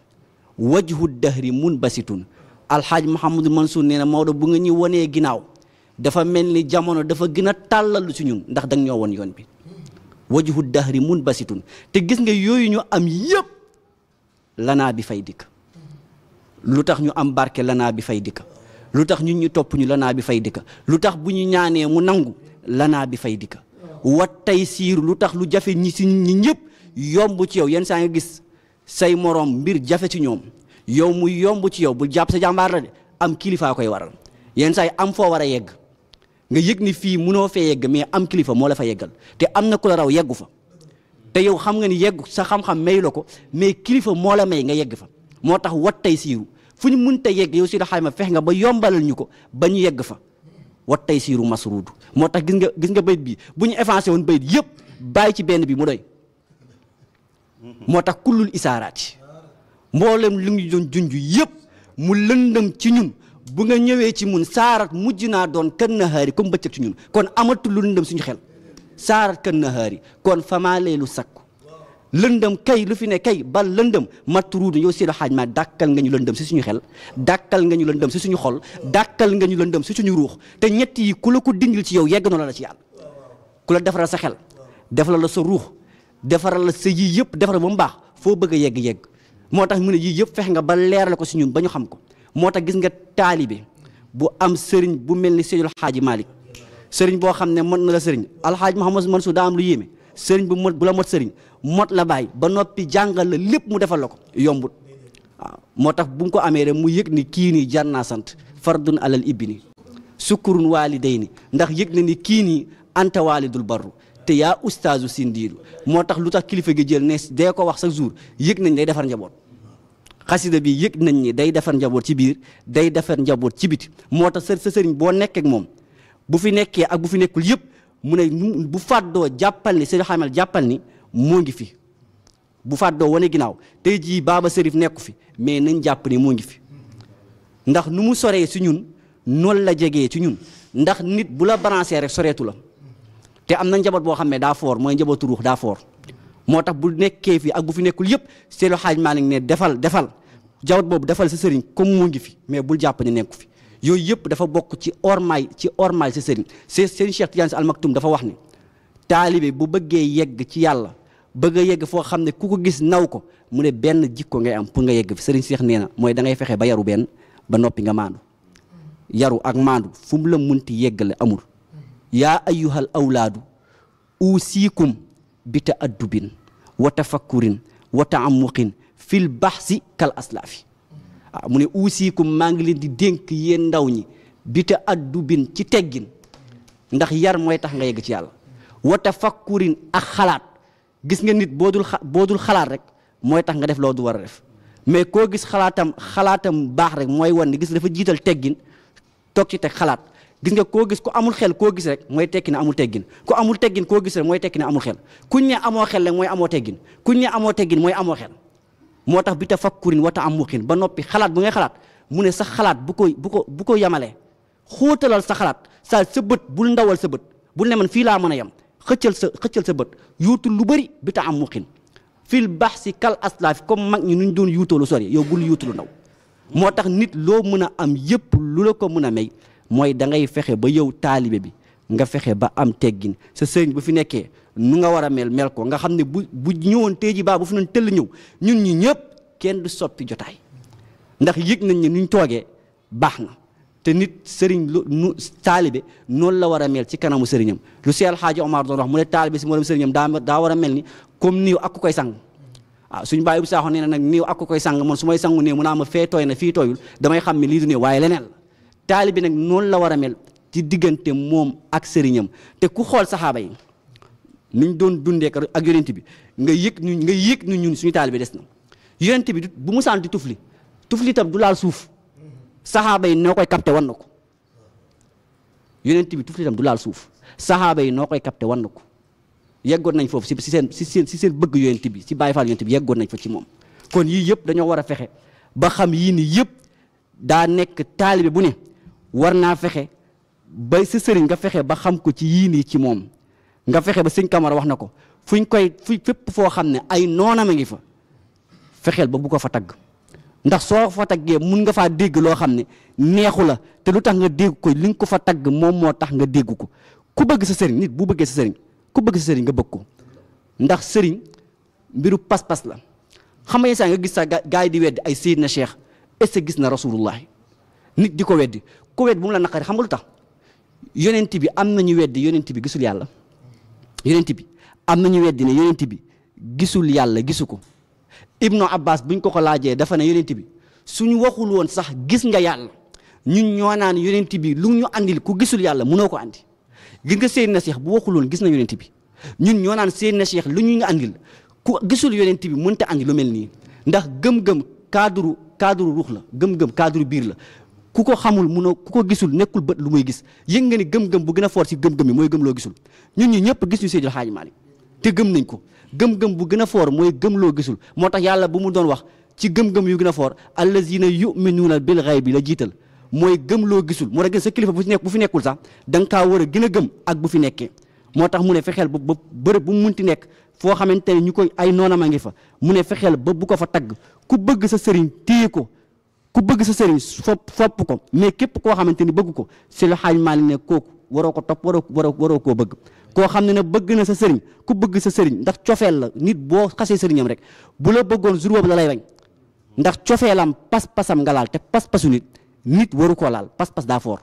wajhu dahri mun basitun alxaaj Mouhamadou Mansour nee na Maodo bu nga ñu wanee ginnaaw dafa mel ni jamono dafa gën a tàllalu ci ñun ndax danga ñoo won yoon bi wajhu dahri mun basitun te gis nga yooyu ñu am yëpp lanaa bi fay dikk lu tax ñu am barke lanaa bi fay dikk lu tax ñun ñu topp ñu lanaa bi fay dikk lu tax bu ñu ñaanee mu nangu lanaa bi fay dikk wat tey siir lu tax lu jafe ñi si ñi ñëpp yomb ci yow yenn saa nga gis say moroom mbir jafe ci ñoom yow muy yomb ci yow bul jàpp sa jàmbaar la de am kilifaa koy waral yenn saa yi am foo war a yegg nga yëg ni fii munoo fee yegg mais am kilifa moo la fa yeggal te am na ku la raw yeggu fa te yow xam nga ni yeggu sa xam-xam may la ko mais kilifa moo la may nga yegg fa moo tax wat tey siiru fu ñu mënta yegg yow si la xayma fex nga ba yombalal ñu ko ba ñu yegg fa wat tey siiru masruudu moo tax gis nga bayit bi bu ñu effacé woon bayit yëpp bàyyi ci benn bi mu doy moo tax kullul isaaraati mboolem lu ñu doon junj yëpp mu lëndëm ci ñun bu nga ñëwee ci mun saarat mujj naa doon kan nahaari comme bëccëg ci ñun kon amatul lu lëndëm suñu xel saarat kan nahaari kon famaa leelu sakku lëndëm kay lu fi ne kay ba lëndëm matruudu yow Seydi Xaaj Maalik dàkkal nga ñu lëndëm si suñu xel dàkkal nga ñu lëndëm si suñu xol dàkkal nga ñu lëndëm si suñu ruux te ñett yi ku la ko dindil ci yow yegg na la ci yàlla ku la defaral sa xel defaral la sa ruux defaral la sa yii yëpp defaral ba mu baax foo bëgg a yegg moo tax mu ne yii yëpp fex nga ba leeral ko si ñun ba ñu xam ko moo tax gis nga taalibe bu am sëriñ bu mel ni Seydil Xaaji Maalik sëriñ boo xam ne mot na la sëriñ alxaaji Mouhamadou Mansour daa am lu yéeme sëriñ bu la mot sëriñ mot la bàyyi ba noppi jàngal la lépp mu defal la ko yombut waaw moo tax bu mu ko amee rek mu yëg ni kii nii jar naa sant fardun alal ibni sukkurun waalidayni ndax yëg na ni kii nii anta waalidul barru te yaa ustaazu sindiidu moo tax lu tax kilifa gi jël ne dee ko wax chaque jour yëg nañ day defar njaboot xasida bi yëg nañ ni day defar njaboot ci biir day defar njaboot ci biti moo tax sa sëriñ boo nekkee ak moom bu fi nekkee ak bu fi nekkul yëpp mu ne bu fàddoo jàppal ni Seydi Xamal jàppal ni moo ngi fi bu fàddoo wane ginnaaw tey jii baaba sërif nekku fi mais nañ jàpp ni moo ngi fi ndax nu mu soree ci ñun noonu la jegee ci ñun ndax nit bu la branché rek soreetu la te am na njaboot boo xam ne daa foor mooy njabootu ruux daa foor moo tax bu nekkee fi ak bu fi nekkul yëpp Seydi Xaaj Maalik ne defal jawat boobu defal sa sëriñ comme mu ngi fi mais bul jàpp ne nekku fi yooyu yëpp dafa bokk ci ormaay sa sëriñ seen Cheikh Tidiane Sy Al Maktoum dafa wax ne taalibe bu bëggee yegg ci yàlla bëgg a yegg foo xam ne ku ko gis naw ko mu ne benn jikko ngay am pour nga yegg fi sëriñ Cheikh nee na mooy da ngay fexe ba yaru benn ba noppi nga maandu yaru ak maandu fu mu la munti yeggale amul yaa ayyuhal awlaadu uusiikum bi ta'addubin wa tafakkurin wa ta'ammuqin fil baxsi kal aslaafi mu ne uusiikum maa ngi leen di dénk yéen ndaw ñi bi ta'addubin ci teggin ndax yar mooy tax nga yegg ci yàlla wa tafakkurin ak xalaat gis nga nit boo dul xalaat rek mooy tax nga def loo du war a def mais koo gis xalaatam baax rek mooy wan ni gis dafa jiital teggin toog ci teg xalaat gis nga koo gis ku amul xel koo gis rek mooy tekki ne amul teggin ku amul teggin koo gis rek mooy tekki ne amul xel kuñ ne amoo xel rek mooy amoo teggin kuñ ne amoo teggin mooy amoo xel moo tax bi tafakkurin wa ta'ammuqin ba noppi xalaat bu ngay xalaat mu ne sax xalaat bu ko yamalee xóotalal sa xalaat sa bët bul ndawal sa bët bul ne man fii laa mën a yem xëccal sa bët yuutul lu bëri bi ta'ammuqin fil baxsi kal aslaaf comme mag ñi nuñ doon yuutalu sori yow bul yuutalu ndaw moo tax nit loo mën a am yépp lu la ko mën a may mooy da ngay fexe ba yow taalibe bi nga fexe ba am teggin sa sëriñ bu fi nekkee nu nga war a mel ko nga xam ne bu ñëwoon tey ji baa bu fi noon tëll ñëw ñun ñi ñëpp kenn du soppi jotaay ndax yëg nañ ne nuñ toogee baax na te nit sëriñ lu taalibe noonu la war a mel ci kanamu sëriñam lu Seex Alxaaji Omar doon wax mu ne taalibe si moroom sëriñam daa war a mel ni comme niiw ak ku koy sang waaw suñu bàyyi bu saaxoon nee na nag niiw ak ku koy sang man su may sangu néew mu naa ma fee tooy na fii tooyul damay xam ne lii du néew waaye leneen la taalibe nag noonu la war a mel ci diggante moom ak sëriñam te ku xool saxaaba yi niñ doon dundee ak yonent bi nga yëg nu ñun suñu taalibe des na yonent bi bu mu sant di tufli itam du laal suuf saxaaba yi noo koy capté wan na ko yonent bi tufli itam du laal suuf saxaaba yi noo koy capté wan na ko yeggoon nañ foofu si seen bëgg yonent bi si bàyyi faal yonent bi yeggoon nañ fa ci moom kon yii yëpp dañoo war a fexe ba xam yii ni yëpp daa nekk taalibe bu ne war naa fexe ba sa sëriñ nga fexe ba xam ko ci yii nii ci moom nga fexe ba sëñ Camara wax na ko fépp foo xam ne ay noonam a ngi fa fexeel ba bu ko fa tagg ndax soo fa taggee mun nga faa dégg loo xam ne neexu la te lu tax nga dégg ko li nga ko fa tagg moom moo tax nga dégg ko ku bëgg sa sëriñ nit bu bëggee sa sëriñ ku bëgg sa sëriñ nga bëgg ko ndax sëriñ mbiru pas-pas la xam nga saa nga gis sa gaa yi di weddi ay Seydina Cheikh est-ce que gis na rasulullah nit di ko weddi ku weddi bu mu la naqari xam nga lu tax yonent bi am nañu weddi yonent bi gisul yàlla yonent bi am nañu weddi ne yonent bi gisul yàlla gisu ko Ibnu Abbas buñ ko laajee dafa ne yonent bi suñu waxul woon sax gis nga yàlla ñun ñoo naan yonent bi lu ñu andil ku gisul yàlla mënoo ko andi gis nga Seydina Cheikh bu waxul woon gis na yonent bi ñun ñoo naan Seydina Cheikh lu ñu andil ku gisul yonent bi mënta andi lu mel nii ndax gëm-gëm cadre ruux la gëm-gëm cadre biir la ku ko xamul mënoo ku ko gisul nekkul bët lu muy gis yëg nga ni gëm-gëm bu gën a fort si gëm-gëm yi mooy gëm loo gisul ñun ñi ñëpp gis ñu Seydil Hadji Malick te gëm nañ ko gëm-gëm bu gën a fort mooy gëm loo gisul moo tax yàlla bu mu doon wax ci gëm-gëm yu gën a fort allazina yuminuuna bil ghaybi la jiital mooy gëm loo gisul moo tax gën sa kilifa bu fi nekkul sax da nga kaa war a gën a gëm ak bu fi nekkee moo tax mu ne fexeel ba bërëb bu mu munti nekk foo xamante ne ñu koy ay noonam a ngi fa mu ne fexeel ba bu ko fa tagg ku bëgg sa sëriñ téye ko ku bëgg sa sëriñ fopp ko mais képp koo xamante ni bëgg ko si la xaaj maali ne kooku waroo ko topp waroo koo bëgg koo xam ne bëgg na sa sëriñ ku bëgg sa sëriñ ndax cofeel la nit boo xasee sëriñam rek bu la bëggoon jour boobu la lay bañ ndax cofeelam pas-pasam nga laal te pas-pasu nit waru koo laal pas-pas daa foor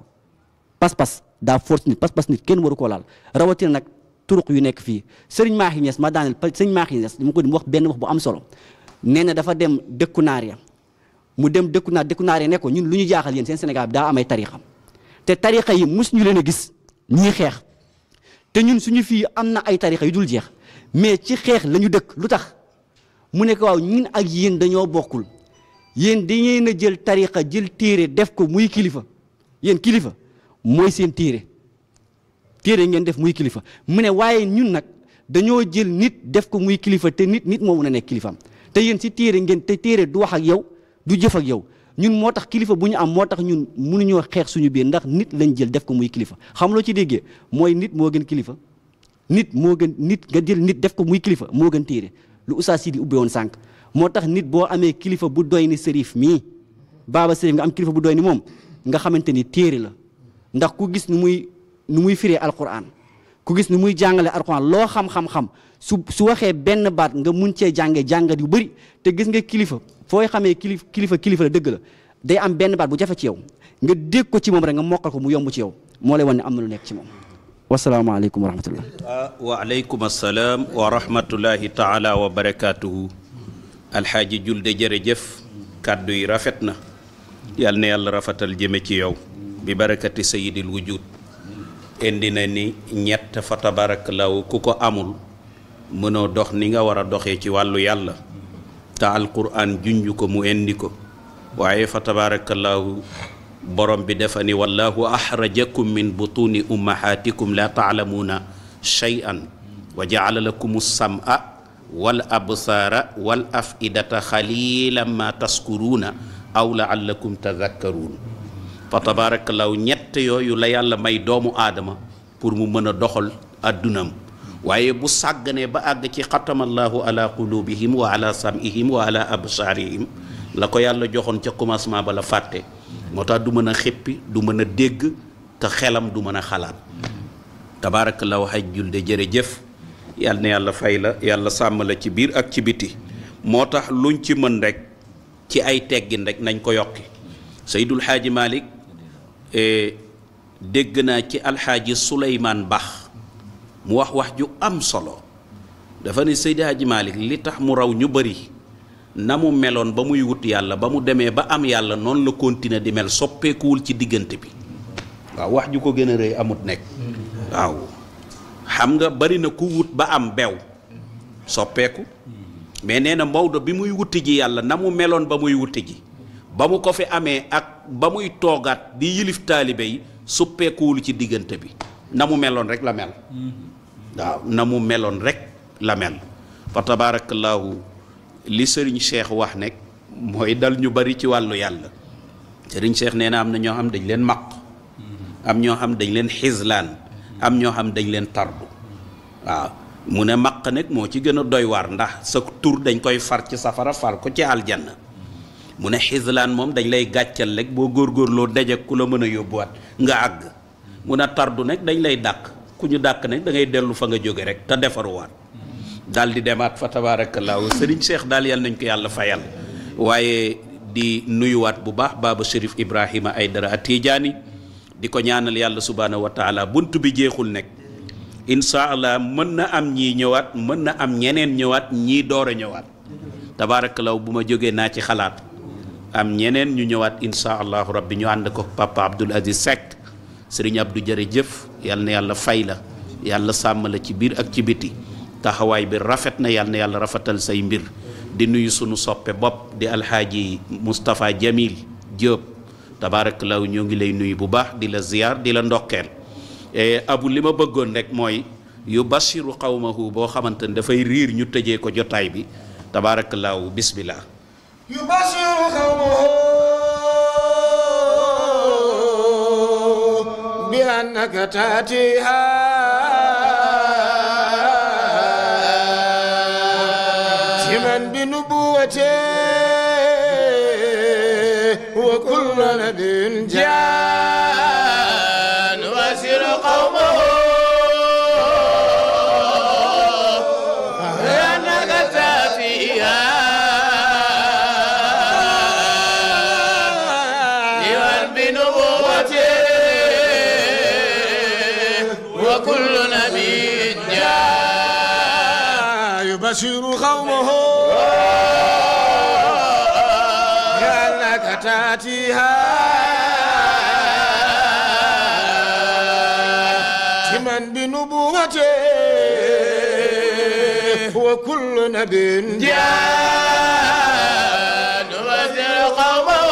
pas-pas daa foor si nit pas-pas nit kenn waru koo laal rawatina nag turuq yu nekk fii sëriñ Mahi Niass ma daaneel sëriñ Mahi Niass mu ko wax benn wax bu am solo nee na dafa dem dëkku naar ya mu dem dëkku naar ya ne ko ñun lu ñu jaaxal yéen seen Sénégal bi daa amay tarixa te tarixa yi mus ñu leen a gis ñuy xeex te ñun suñu fii am na ay tarixa yu dul jeex mais ci xeex la ñu dëkk lu tax mu ne ko waaw ñun ak yéen dañoo bokkul yéen dañeen a jël tarixa jël téere def ko muy kilifa yéen kilifa mooy seen téere ngeen def muy kilifa mu ne waaye ñun nag dañoo jël nit def ko muy kilifa te nit moo mun a nekk kilifaam te yéen si téere ngeen te téere du wax ak yow du jëf ak yow ñun moo tax kilifa bu ñu am moo tax ñun mënuñoo xeex suñu biir ndax nit lañ jël def ko muy kilifa xam loo ci déggee mooy nit moo gën kilifa nit nga jël nit def ko muy kilifa moo gën téere lu Oustaz Sidi ubbe woon sànq moo tax nit boo amee kilifa bu doy ni Serif mii Baba Serif nga am kilifa bu doy ni moom nga xamante ni téere la ndax ku gis nu muy firee alquran ku gis nu muy jàngale alquran loo xam-xam-xam su waxee benn baat nga mun cee jàngat yu bëri te gis nga kilifa fooy xamee kilifa la dëgg la day am benn baat bu jafe ci yow nga dégg ko ci moom rek nga mokkal ko mu yomb ci yow moo lay wan ne am na lu nekk ci moom wasalaamaaleykum wa rahmatullah waaleykum assalaam wa rahmatullahi taala wa barakaatuhu alxaaji julde jërëjëf kàddu yi rafet na yal na yàlla rafetal jëme ci yow bi barakati sayidil wujud indi na ni ñett fa tabarakallahu ku ko amul mënoo dox ni nga war a doxee ci wàllu yàlla te alquran junj ko mu indi ko waaye fa tabarakallahu borom bi dafa ni wallahu axrajakum min butuni ummahatikum la taalamuuna shay'an wa jaala lakum as-sam'a wal absaara wal afidata xalilan ma taskuruuna aw laallakum tadakkaruun fa tabarakallahu ñett yooyu la yàlla may doomu aadama pour mu mën a doxal addunam waaye bu sàgganee ba àgg ci xatamallahu ala qulubihim wa ala sam'ihim wa ala absaarihim la ko yàlla joxoon ca commencement ba la fàtte moo tax du mën a xéppi du mën a dégg te xelam du mën a xalaat tabarakallahu xaj julde jërëjëf yàlla na yàlla fay la yàlla sàmm la ci biir ak ci biti moo tax luñ ci mën rek ci ay teggin rek nañ ko yokki Seydul Xaaji Malik dégg naa ci alxaaji Suleymaan Bax mu wax ju am solo dafa ne Seydi Hadji Malick li tax mu raw ñu bari na mu meloon ba muy wut yàlla ba mu demee ba am yàlla noonu la continuer di mel soppeekuwul ci diggante bi waaw wax ju ko gën a rëy amut nekk waaw xam nga bari na ku wut ba am bew soppeeku mais nee na Maodo bi muy wuti ji yàlla na mu meloon ba muy wuti ji ba mu ko fi amee ak ba muy toogaat di yilif taalibe yi soppeekuwul ci diggante bi na mu meloon rek la mel waaw na mu meloon rek la mel fa tabaarakallaahu li sëriñ Cheikh wax nekk mooy dal ñu bari ci wàllu yàlla sëriñ Cheikh nee na am na ñoo xam dañ leen maq am ñoo xam dañ leen xislaan am ñoo xam dañ leen tardu waaw mu ne maq nag moo ci gën a doy waar ndax sa tur dañ koy far ci safara far ko ci aljanna mu ne xislaan moom dañ lay gàccal rek boo góorgóorloo dajak ku la mën a yóbbuwaat nga àgg mu ne tardu nag dañ lay dàq ku ñu dàq nag da ngay dellu fa nga jóge rek te defaruwaat daal di demaat fa tabaarakallaahu sëriñ Cheikh daal yal nañ ko yàlla fayal waaye di nuyuwaat bu baax baaba Chérif Ibrahima Aydara Atijaani di ko ñaanal yàlla subhaanahu wa taala bunt bi jeexul nekk incha allah mën na am ñii ñëwaat mën na am ñeneen ñëwaat ñii door a ñëwaat tabaarakallaahu bu ma jógee naa ci xalaat am ñeneen ñu ñëwaat incha allahu rabbi ñu ànd ko papa Abdoul Aziz Seck sëriñ Abdou jërëjëf yal na yàlla fay la yàlla sàmm la ci biir ak ci biti taxawaay bi rafet na yàlla rafetal say mbir di nuyu sunu soppe bopp di alxaaji Moustapha Jamil Diop tabaarakallaahu ñoo ngi lay nuyu bu baax di la ziyaar di la ndokkeel abu li ma bëggoon rek mooy yu basiru qawmahu boo xamante ne dafay riir ñu tëjee ko jotaay bi tabaarakallaahu bismillah yu basiru qawmahu bi annaka taatiha siman bi nubuwate wa kullu nabiyyin jaan wasir qawmahu bi annaka taatiha siman bi nubuwate wa kullu nabiyyin jaan yubashiru qawmahu تاتيها تمن بنبوته وكل نبي جاء نبذر قومه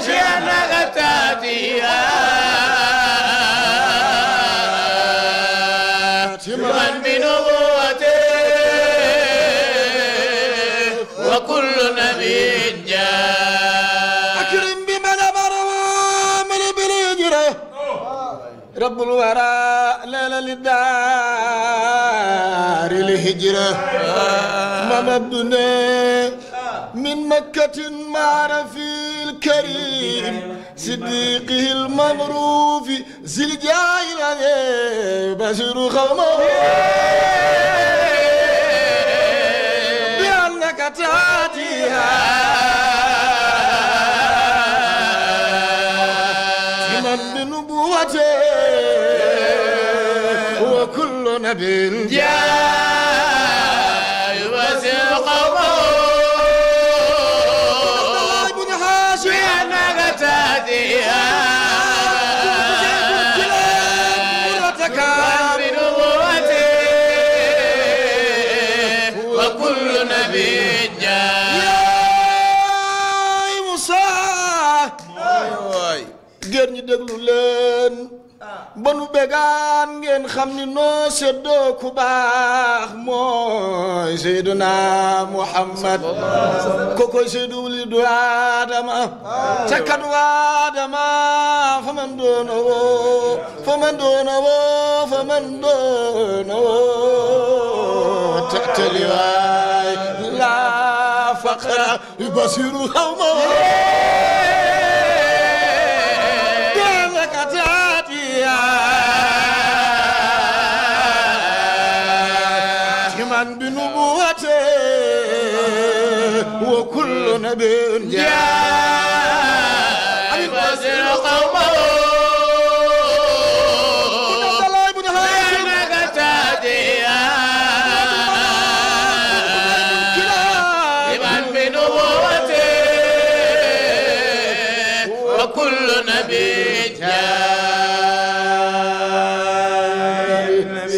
لأنك تاتيها تمن بنبوته وكل نبي جاء أكرم بمن أمر من بالهجرة رب الورى ليلة للدار الهجرة ممدنا من مكة مع رفيع الكريم صديقه المغروف ذي الجاه بشر قومه تاتيها تمن بنبوته وكل نبي جاء يواسر قومه بن هاشم بأنك تاتيها بنبوته وكل نبي géer ñi déglu leen ba nu bégaan ngeen xam ni noo seddoo ku baax mooy Seydina Muhammad kokoy Seydu wulidu Adama cakkat Adama faman doona woo faman doona woo faman doona woo taktali waay la faqra yubasiru xawma بنبوته وكل نبي جاء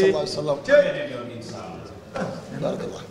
sallallahu alayhi wa sallam. Barakallah.